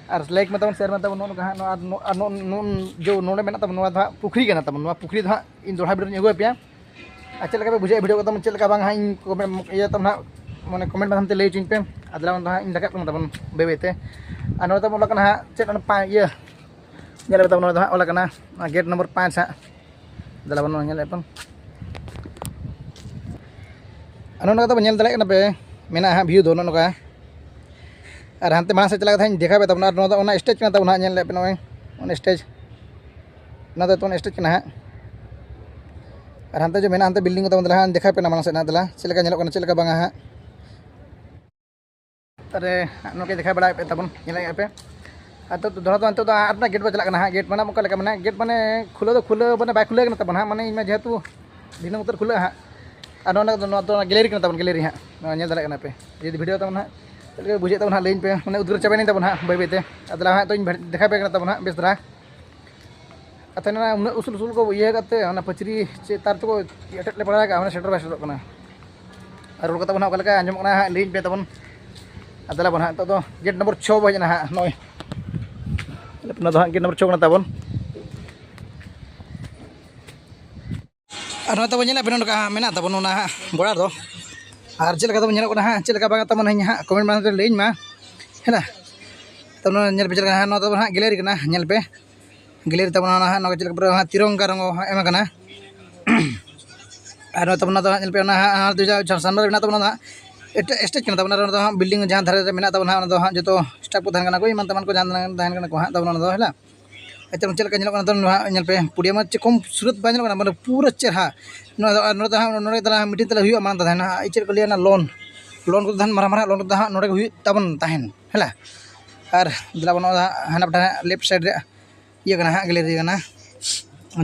ᱟᱨ ᱞᱟᱭᱤᱠ ᱢᱮ ᱛᱟᱵᱚᱱ, ᱥᱮᱭᱟᱨ ᱢᱮ ᱛᱟᱵᱚᱱ, ᱱᱚᱜᱼᱚ ᱱᱚᱝᱠᱟ ᱦᱟᱸᱜ ᱱᱚᱣᱟ, ᱟᱨ ᱱᱚ-, ᱟᱨ ᱱᱚ-, ᱱᱚ-, ᱡᱚ ᱱᱚᱰᱮ ᱢᱮᱱᱟᱜ ᱛᱟᱵᱚᱱ, ᱱᱚᱣᱟ ᱫᱚ ᱦᱟᱸᱜ ᱯᱩᱠᱷᱨᱤ ᱠᱟᱱᱟ ᱛᱟᱵᱚᱱ, ᱱᱚᱣᱟ ᱯᱩᱠᱷᱨᱤ ᱫᱚ ᱦᱟᱸᱜ ᱤᱧ ᱫᱚᱲᱦᱟ ᱵᱷᱤᱰᱤᱭᱳ ᱨᱤᱧ ᱟᱹᱜᱩ ᱟᱯᱮᱭᱟ᱾ ᱟᱨ ᱪᱮᱫ ᱞᱮᱠᱟ ᱯᱮ ᱵᱩᱡᱷᱟᱹᱣᱮᱫᱼᱟ ᱵᱷᱤᱰᱤᱭᱳ ᱠᱚ ᱛᱟᱵᱚᱱ, ᱪᱮᱫ ᱞᱮᱠᱟ ᱵᱟᱝ ᱦᱟᱸᱜ ᱤᱧ ᱠᱚᱢᱮᱱᱴ ᱤᱭᱟᱹ ᱛᱟᱵᱚᱱ ᱦᱟᱸᱜ, ᱢᱟᱱᱮ ᱠᱚᱢᱮᱱᱴ ᱢᱟᱫᱽᱫᱷᱚᱢ ᱛᱮ ᱞᱟᱹᱭ ᱦᱚᱪᱚᱧ ᱯᱮ᱾ ᱟᱨ ᱛᱟᱦᱞᱮ ᱚᱱᱟ ᱫᱚ ᱦᱟᱸᱜ ᱤᱧ ᱨᱟᱠᱟᱵ ᱠᱟᱱᱟ ᱛᱟᱵᱚᱱ ᱵᱟᱹᱭ ᱵᱟᱹᱭ ᱛᱮ᱾ ᱟᱨ ᱱᱚᱰᱮ ᱛᱟᱵᱚᱱ ᱚᱞᱚᱜ ᱠᱟᱱᱟ ᱦᱟᱸᱜ ᱪᱮᱫ ᱚᱱᱟ ᱯᱟ-, ᱤᱭᱟᱹ ᱧᱮᱞ ᱯᱮ ᱛᱟᱵᱚᱱ, ᱱᱚᱣᱟ ᱫᱚ ᱦᱟᱸᱜ ᱚᱞ ᱟᱠᱟᱱᱟ, ᱱᱚᱣᱟ ᱜᱮᱴ ᱱᱚᱢᱵᱚᱨ ᱯᱟᱸᱪ ᱦᱟᱸᱜ᱾ ᱫᱮᱞᱟ ᱵᱚᱱ ᱧᱮᱞᱮᱫ ᱵᱚᱱ᱾ ᱟᱨ ᱱᱚᱜᱼᱚ ᱱᱚᱝᱠᱟ ᱛᱟᱵᱚᱱ ᱧᱮᱞ ᱫᱟᱲᱮᱭᱟᱜ ᱠᱟᱱᱟ ᱯᱮ, ᱢᱮᱱᱟᱜᱼᱟ ᱦᱟᱸᱜ ᱵᱷᱤᱭᱩ ᱫᱚ ᱱᱚᱜᱼᱚ ᱱᱚᱝᱠᱟ᱾ ᱟᱨ ᱦᱟᱱᱛᱮ ᱢᱟᱲᱟᱝ ᱥᱮᱫ ᱪᱟᱞᱟᱣ ᱠᱟᱛᱮ ᱦᱟᱸᱜ ᱤᱧ ᱫᱮᱠᱷᱟᱣ ᱯᱮ ᱛᱟᱵᱚᱱᱟ᱾ ᱟᱨ ᱱᱚᱣᱟ ᱫᱚ ᱚᱱᱟ ᱥᱴᱮᱡᱽ ᱠᱟᱱᱟ ᱛᱟᱵᱚᱱ ᱦᱟᱸᱜ, ᱧᱮᱞ ᱞᱮᱫ ᱯᱮ ᱱᱚᱜᱼᱚᱭ ᱚᱱᱟ ᱥᱴᱮᱡᱽ, ᱚᱱᱟ ᱫᱚ ᱛᱟᱵᱚᱱ ᱥᱴᱮᱡᱽ ᱠᱟᱱᱟ ᱦᱟᱸᱜ᱾ ᱟᱨ ᱦᱟᱱᱛᱮ ᱡᱮ ᱢᱮᱱᱟᱜᱼᱟ ᱦᱟᱱᱛᱮ ᱵᱤᱞᱰᱤᱝ ᱠᱚ ᱛᱟᱵᱚᱱ, ᱫᱮᱞᱟ ᱦᱟᱸᱜ ᱤᱧ ᱫᱮᱠᱷᱟᱣ ᱯᱮ ᱱᱟ ᱢᱟᱲᱟᱝ ᱥᱮᱫ ᱦᱟᱸᱜ, ᱫᱮᱞᱟ ᱪᱮᱫ ᱞᱮᱠᱟ ᱧᱮᱞᱚᱜ ᱠᱟᱱᱟ, ᱪᱮᱫ ᱞᱮᱠᱟ ᱵᱟᱝᱟ ᱦᱟᱸᱜ᱾ ᱛᱟᱦᱞᱮ ᱱᱚᱜᱼᱚᱭ ᱫᱮᱠᱷᱟᱣ ᱵᱟᱲᱟᱭᱮᱫ ᱯᱮ ᱛᱟᱵᱚᱱ, ᱧᱮᱞᱮᱫ ᱯᱮ᱾ ᱟᱨ ᱛᱚ ᱫᱚᱦᱲᱟ ᱫᱚ ᱱᱤᱛᱚᱜ ᱫᱚ ᱟᱨ ᱢᱤᱫᱴᱟᱝ ᱜᱮᱴ ᱵᱚ ᱪᱟᱞᱟᱜ ᱠᱟᱱᱟ ᱦᱟᱸᱜ᱾ ᱜᱮᱴ ᱢᱟᱱᱮ ᱚᱠᱟ ᱞᱮᱠᱟ ᱢᱟᱱᱮ, ᱜᱮᱴ ᱢᱟᱱᱮ ᱠᱷᱩᱞᱟᱹᱣ ᱫᱚ ᱠᱷᱩᱞᱟᱹᱣ ᱢᱟᱱᱮ ᱵᱟᱭ ᱠᱷᱩᱞᱟᱹᱣ ᱠᱟᱱᱟ ᱛᱟᱵᱚᱱ ᱦᱟᱸᱜ, ᱢᱟᱱᱮ ᱤᱧ ᱢᱟ ᱡᱮᱦᱮᱛᱩ ᱫᱤᱱᱟᱹᱢ ᱩᱛᱟᱹᱨ ᱠᱷᱩᱞᱟᱹᱜᱼᱟ ᱦᱟᱸᱜ᱾ ᱟᱨ ᱱᱚᱣᱟ ᱫᱚ, ᱱᱚᱣᱟ ᱫᱚ ᱜᱮᱞᱟᱨᱤ ᱠᱟᱱᱟ ᱛᱟᱵᱚᱱ, ᱜᱮᱞᱟᱨᱤ ᱦᱟᱸᱜ, ᱱᱚᱣᱟ ᱧᱮᱞ ᱫᱟᱲᱮᱭᱟᱜ ᱠᱟᱱᱟ ᱯᱮ᱾ ᱡᱩᱫᱤ ᱵᱷᱤᱰᱤᱭᱳ ᱛᱟᱵᱚᱱ ᱦᱟᱸᱜ ᱪᱮᱫ ᱞᱮᱠᱟ ᱵᱩᱡᱷᱟᱹᱜ ᱛᱟᱵᱚᱱ ᱦᱟᱸᱜ, ᱞᱟᱹᱭᱟᱹᱧ ᱯᱮ, ᱢᱟᱱᱮ ᱩᱫᱽᱜᱟᱹᱨ ᱪᱟᱵᱟᱭᱮᱱᱟᱹᱧ ᱛᱟᱵᱚᱱ ᱦᱟᱸᱜ ᱵᱟᱹᱭ ᱵᱟᱹᱭ ᱛᱮ᱾ ᱟᱫᱚ ᱞᱟᱦᱟ ᱦᱟᱸᱜ ᱛᱚᱧ ᱫᱮᱠᱷᱟᱣ ᱯᱮ ᱠᱟᱱᱟ ᱛᱟᱵᱚᱱ ᱦᱟᱸᱜ ᱵᱮᱥ ᱫᱷᱟᱨᱟ᱾ ᱟᱨ ᱛᱟᱦᱞᱮ ᱚᱱᱟ ᱩᱱᱟᱹᱜ ᱩᱥᱩᱞ ᱩᱥᱩᱞ ᱠᱚ ᱤᱭᱟᱹ ᱠᱟᱛᱮ ᱚᱱᱟ ᱯᱟᱹᱪᱨᱤ ᱪᱮ ᱛᱟᱨ ᱛᱮᱠᱚ ᱮᱴᱮᱫ ᱞᱮ ᱵᱟᱲᱟ ᱠᱟᱜᱼᱟ, ᱢᱟᱱᱮ ᱥᱮᱴᱮᱨ ᱵᱟᱭ ᱥᱮᱴᱮᱨᱚᱜ ᱠᱟᱱᱟ᱾ ᱟᱨ ᱨᱚᱲ ᱠᱟᱛᱮ ᱵᱚᱱ ᱦᱟᱸᱜ ᱚᱠᱟ ᱞᱮᱠᱟ ᱟᱸᱡᱚᱢᱚᱜ ᱠᱟᱱᱟ ᱦᱟᱸᱜ, ᱞᱟᱹᱭᱟᱹᱧ ᱯᱮ ᱛᱟᱵᱚᱱ᱾ ᱟᱨ ᱫᱮᱞᱟ ᱵᱚᱱ ᱦᱟᱸᱜ, ᱱᱤᱛᱚᱜ ᱫᱚ ᱜᱮᱴ ᱱᱚᱢᱵᱚᱨ ᱪᱷᱚ ᱵᱚ ᱦᱮᱡ ᱮᱱᱟ ᱦᱟᱸᱜ, ᱱᱚᱜᱼᱚᱭ᱾ ᱚᱱᱟ ᱫᱚ ᱦᱟᱸᱜ ᱜᱮᱴ ᱱᱚᱢᱵᱚᱨ ᱪᱷᱚ ᱠᱟᱱᱟ ᱛᱟᱵᱚᱱ᱾ ᱟᱨ ᱱᱚᱛᱮ ᱵᱚᱱ ᱧᱮᱞᱟ, ᱵᱮᱱᱟᱣ ᱠᱟᱜᱼᱟ ᱢᱮᱱᱟᱜ ᱛᱟᱵᱚᱱ ᱚᱱᱟ ᱦᱟᱸᱜ ᱵᱚᱰᱟᱨ ᱫᱚ᱾ ᱟᱨ ᱪᱮᱫ ᱞᱮᱠᱟ ᱛᱟᱵᱚᱱ ᱧᱮᱞᱚᱜ ᱠᱟᱱᱟ ᱦᱟᱸᱜ, ᱪᱮᱫ ᱞᱮᱠᱟ ᱵᱟᱝ ᱛᱟᱵᱚᱱ ᱦᱟᱸᱜ, ᱠᱚᱢᱮᱱᱴ ᱢᱟᱫᱽᱫᱷᱚᱢ ᱛᱮ ᱞᱟᱹᱭᱟᱹᱧ ᱢᱟ, ᱦᱮᱸ ᱱᱟ? ᱛᱚ ᱱᱚᱣᱟ ᱧᱮᱞ ᱯᱮ ᱪᱮᱫ ᱞᱮᱠᱟ ᱦᱟᱸᱜ, ᱱᱚᱣᱟ ᱛᱟᱵᱚᱱ ᱦᱟᱸᱜ ᱜᱮᱞᱟᱨᱤ ᱠᱟᱱᱟ, ᱧᱮᱞ ᱯᱮ᱾ ᱜᱮᱞᱟᱨᱤ ᱛᱟᱵᱚᱱ ᱚᱱᱟ ᱦᱟᱸᱜ, ᱱᱚᱣᱟ ᱪᱮᱫ ᱞᱮᱠᱟ ᱯᱩᱨᱟᱹ ᱦᱟᱸᱜ ᱛᱤᱨᱚᱝᱜᱟ ᱨᱚᱝ ᱮᱢ ᱟᱠᱟᱱᱟ᱾ ᱟᱨ ᱱᱚᱣᱟ ᱛᱟᱵᱚᱱ ᱚᱱᱟ ᱫᱚ ᱦᱟᱸᱜ ᱧᱮᱞ ᱯᱮ, ᱚᱱᱟ ᱦᱟᱸᱜ ᱟᱨ ᱫᱩ ᱦᱟᱡᱟᱨ ᱥᱟᱢᱱᱟ ᱨᱮ ᱢᱮᱱᱟᱜ ᱛᱟᱵᱚᱱᱟ ᱚᱱᱟ ᱦᱟᱸᱜ ᱮᱴᱟᱜ ᱥᱴᱮᱡᱽ ᱠᱟᱱᱟ ᱛᱟᱵᱚᱱᱟ᱾ ᱟᱨ ᱚᱱᱟ ᱫᱚ ᱦᱟᱸᱜ ᱵᱤᱞᱰᱤᱝ ᱡᱟᱦᱟᱸ ᱫᱷᱟᱨᱮ ᱨᱮ ᱢᱮᱱᱟᱜ ᱛᱟᱵᱚᱱᱟ ᱦᱟᱸᱜ, ᱚᱱᱟ ᱫᱚ ᱦᱟᱸᱜ ᱡᱚᱛᱚ ᱥᱴᱟᱯ ᱠᱚ ᱛᱟᱦᱮᱱ ᱠᱟᱱᱟ ᱠᱚ, ᱮᱢᱟᱱ ᱛᱮᱢᱟᱱ ᱠᱚ ᱡᱟᱦᱟᱸ ᱛᱟᱦᱮᱱ ᱠᱟᱱᱟ ᱠᱚ ᱦᱟᱸᱜ ᱛᱟᱵᱚᱱᱟ ᱚᱱᱟ ᱫᱚ, ᱦᱮᱸ ᱱᱟ? ᱟᱪᱪᱷᱟ, ᱪᱮᱫ ᱞᱮᱠᱟ ᱧᱮᱞᱚᱜ ᱠᱟᱱᱟ ᱱᱤᱛᱚᱜ ᱱᱚᱣᱟ ᱧᱮᱞ ᱯᱮ, ᱯᱩᱲᱤᱭᱟᱹ ᱢᱟ ᱪᱮᱫ ᱠᱚᱢ ᱥᱩᱨᱟᱹᱛ ᱵᱟᱭ ᱧᱮᱞᱚᱜ ᱠᱟᱱᱟ, ᱢᱟᱱᱮ ᱯᱩᱨᱟᱹ ᱪᱮᱦᱨᱟ᱾ ᱱᱚᱣᱟ ᱫᱚ, ᱟᱨ ᱱᱚᱰᱮ ᱫᱚ ᱦᱟᱸᱜ, ᱱᱚᱰᱮ ᱫᱚ ᱦᱟᱸᱜ ᱢᱤᱴᱤᱝ ᱛᱟᱞᱮ ᱦᱩᱭᱩᱜᱼᱟ, ᱢᱟᱲᱟᱝ ᱫᱚ ᱛᱟᱦᱮᱱᱟ ᱦᱟᱸᱜ, ᱪᱮᱫ ᱠᱚ ᱞᱟᱹᱭᱟ, ᱚᱱᱟ ᱞᱚᱱ, ᱞᱚᱱ ᱠᱚᱫᱚ ᱛᱟᱦᱮᱱ ᱢᱟᱨᱟᱝ ᱢᱟᱨᱟᱝ ᱞᱚᱱ ᱠᱚᱫᱚ ᱦᱟᱸᱜ ᱱᱚᱰᱮ ᱜᱮ ᱦᱩᱭᱩᱜ ᱛᱟᱵᱚᱱ ᱛᱟᱦᱮᱱ, ᱦᱮᱸ ᱞᱟ? ᱟᱨ ᱫᱮᱞᱟ ᱵᱚᱱ, ᱱᱚᱣᱟ ᱫᱚ ᱦᱟᱸᱜ ᱦᱟᱱᱟ ᱯᱟᱦᱴᱟ ᱞᱮᱯᱷᱴ ᱥᱟᱭᱤᱰ ᱨᱮ ᱤᱭᱟᱹ ᱠᱟᱱᱟ ᱦᱟᱸᱜ, ᱜᱮᱞᱟᱨᱤ ᱠᱟᱱᱟ᱾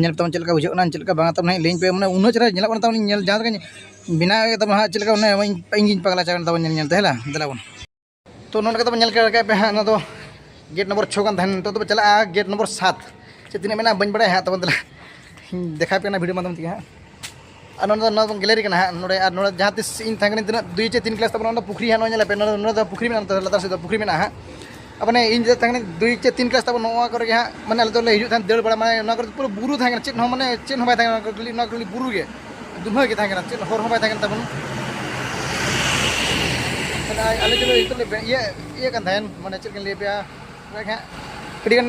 ᱧᱮᱞ ᱛᱟᱵᱚᱱ ᱪᱮᱫ ᱞᱮᱠᱟ ᱵᱩᱡᱷᱟᱹᱜ ᱠᱟᱱᱟ, ᱪᱮᱫ ᱞᱮᱠᱟ ᱵᱟᱝᱟ ᱛᱟᱵᱚᱱ ᱦᱟᱸᱜ, ᱞᱟᱹᱭᱟᱹᱧ ᱯᱮ, ᱢᱟᱱᱮ ᱩᱱᱟᱹᱜ ᱪᱮᱦᱨᱟ ᱧᱮᱞᱚᱜ ᱠᱟᱱᱟ ᱛᱟᱵᱚᱱ, ᱧᱮᱞ ᱡᱟᱦᱟᱸ ᱞᱮᱠᱟ ᱵᱮᱱᱟᱣ ᱠᱟᱫ ᱛᱟᱵᱚᱱ ᱦᱟᱸᱜ, ᱪᱮᱫ ᱞᱮᱠᱟ ᱚᱱᱮ ᱤᱧ, ᱤᱧ ᱜᱤᱧ ᱯᱟᱜᱽᱞᱟ ᱪᱟᱵᱟᱭᱮᱱ ᱛᱟᱵᱚᱱ ᱧᱮᱞ ᱧᱮᱞ ᱛᱮ, ᱦᱮᱸ ᱞᱟ? ᱫᱮᱞᱟ ᱵᱚᱱ᱾ ᱛᱚ ᱱᱚᱰᱮ ᱠᱟᱛᱮ ᱵᱚᱱ ᱧᱮᱞ ᱠᱮᱫ ᱯᱮ ᱦᱟᱸᱜ, ᱚᱱᱟ ᱫᱚ ᱜᱮᱴ ᱱᱚᱢᱵᱚᱨ ᱪᱷᱚ ᱠᱟᱱ ᱛᱟᱦᱮᱱ, ᱱᱤᱛᱚᱜ ᱫᱚᱵᱚ ᱪᱟᱞᱟᱜᱼᱟ ᱜᱮᱴ ᱱᱚᱢᱵᱚᱨ ᱥᱟᱛ᱾ ᱪᱮᱫ ᱛᱤᱱᱟᱹᱜ ᱢᱮᱱᱟᱜᱼᱟ ᱵᱟᱹᱧ ᱵᱟᱲᱟᱭᱟ ᱦᱟᱸᱜ, ᱛᱟᱵᱚᱱ ᱫᱮᱞᱟ ᱤᱧ ᱫᱮᱠᱷᱟᱣ ᱯᱮ ᱠᱟᱱᱟ ᱵᱷᱤᱰᱤᱭᱳ ᱢᱟᱫᱽᱫᱷᱚᱢ ᱛᱮᱜᱮ ᱦᱟᱸᱜ᱾ ᱟᱨ ᱱᱚᱰᱮ ᱫᱚ, ᱱᱚᱣᱟ ᱫᱚ ᱜᱮᱞᱟᱨᱤ ᱠᱟᱱᱟ ᱦᱟᱸᱜ᱾ ᱱᱚᱰᱮ, ᱟᱨ ᱱᱚᱰᱮ ᱡᱟᱦᱟᱸ ᱛᱤᱥ ᱤᱧ ᱛᱟᱦᱮᱸ ᱠᱟᱹᱱᱟᱹᱧ ᱛᱤᱱᱟᱹᱜ ᱫᱩᱭ ᱪᱮ ᱛᱤᱱ ᱠᱞᱟᱥ ᱛᱟᱵᱚᱱ, ᱚᱱᱟ ᱫᱚ ᱯᱩᱠᱷᱨᱤ ᱦᱟᱸᱜ, ᱱᱚᱜᱼᱚᱭ ᱧᱮᱞ ᱯᱮ, ᱱᱚᱰᱮ, ᱱᱚᱰᱮ ᱫᱚ ᱯᱩᱠᱷᱨᱤ ᱢᱮᱱᱟᱜᱼᱟ, ᱱᱚᱛᱮ ᱞᱟᱛᱟᱨ ᱥᱮᱫ ᱫᱚ ᱯᱩᱠᱷᱨᱤ ᱢᱮᱱᱟᱜᱼᱟ ᱦᱟᱸᱜ᱾ ᱟᱨ ᱢᱟᱱᱮ ᱤᱧ ᱡᱮ ᱛᱟᱦᱮᱸ ᱠᱟᱹᱱᱟᱹᱧ ᱫᱩᱭ ᱪᱮ ᱛᱤᱱ ᱠᱞᱟᱥ ᱛᱟᱵᱚᱱ, ᱱᱚᱣᱟ ᱠᱚᱨᱮ ᱜᱮ ᱦᱟᱸᱜ, ᱢᱟᱱᱮ ᱟᱞᱮ ᱫᱚᱞᱮ ᱦᱤᱡᱩᱜ ᱛᱟᱦᱮᱸᱫ ᱫᱟᱹᱲ ᱵᱟᱲᱟ, ᱢᱟᱱᱮ ᱱᱚᱣᱟ ᱠᱚᱨᱮ ᱫᱚ ᱯᱩᱨᱟᱹ ᱵᱩᱨᱩ ᱛᱟᱦᱮᱸ ᱠᱟᱱᱟ, ᱪᱮᱫ ᱦᱚᱸ, ᱢᱟᱱᱮ ᱪᱮᱫ ᱦᱚᱸ ᱵᱟᱭ ᱛᱟᱦᱮᱸ ᱠᱟᱱᱟ, ᱠᱷᱟᱹᱞᱤ, ᱱᱚᱣᱟ ᱠᱷᱟᱹᱞᱤ ᱵᱩᱨᱩ ᱜᱮ᱾ ᱫᱩᱢᱦᱟᱹ ᱜᱮ ᱛᱟᱦᱮᱸ ᱠᱟᱱᱟ, ᱪᱮᱫ ᱦᱚᱨ ᱦᱚᱸ ᱵᱟᱭ ᱛᱟᱦᱮᱸ ᱠᱟᱱ ᱛᱟᱵᱚᱱᱟ᱾ ᱟᱞᱮ ᱡᱮ ᱱᱤᱛᱚᱜ ᱞᱮ ᱵᱮ-, ᱤᱭᱟᱹ, ᱤᱭᱟᱹ ᱠᱟᱱ ᱛᱟᱦᱮᱸᱱ, ᱢᱟᱱᱮ ᱪᱮᱫ ᱞᱮᱠᱟᱧ ᱞᱟᱹᱭ ᱟᱯᱮᱭᱟ, ᱚᱱᱠᱟ ᱜᱮ ᱦᱟᱸᱜ ᱟᱹᱰᱤᱜᱟᱱ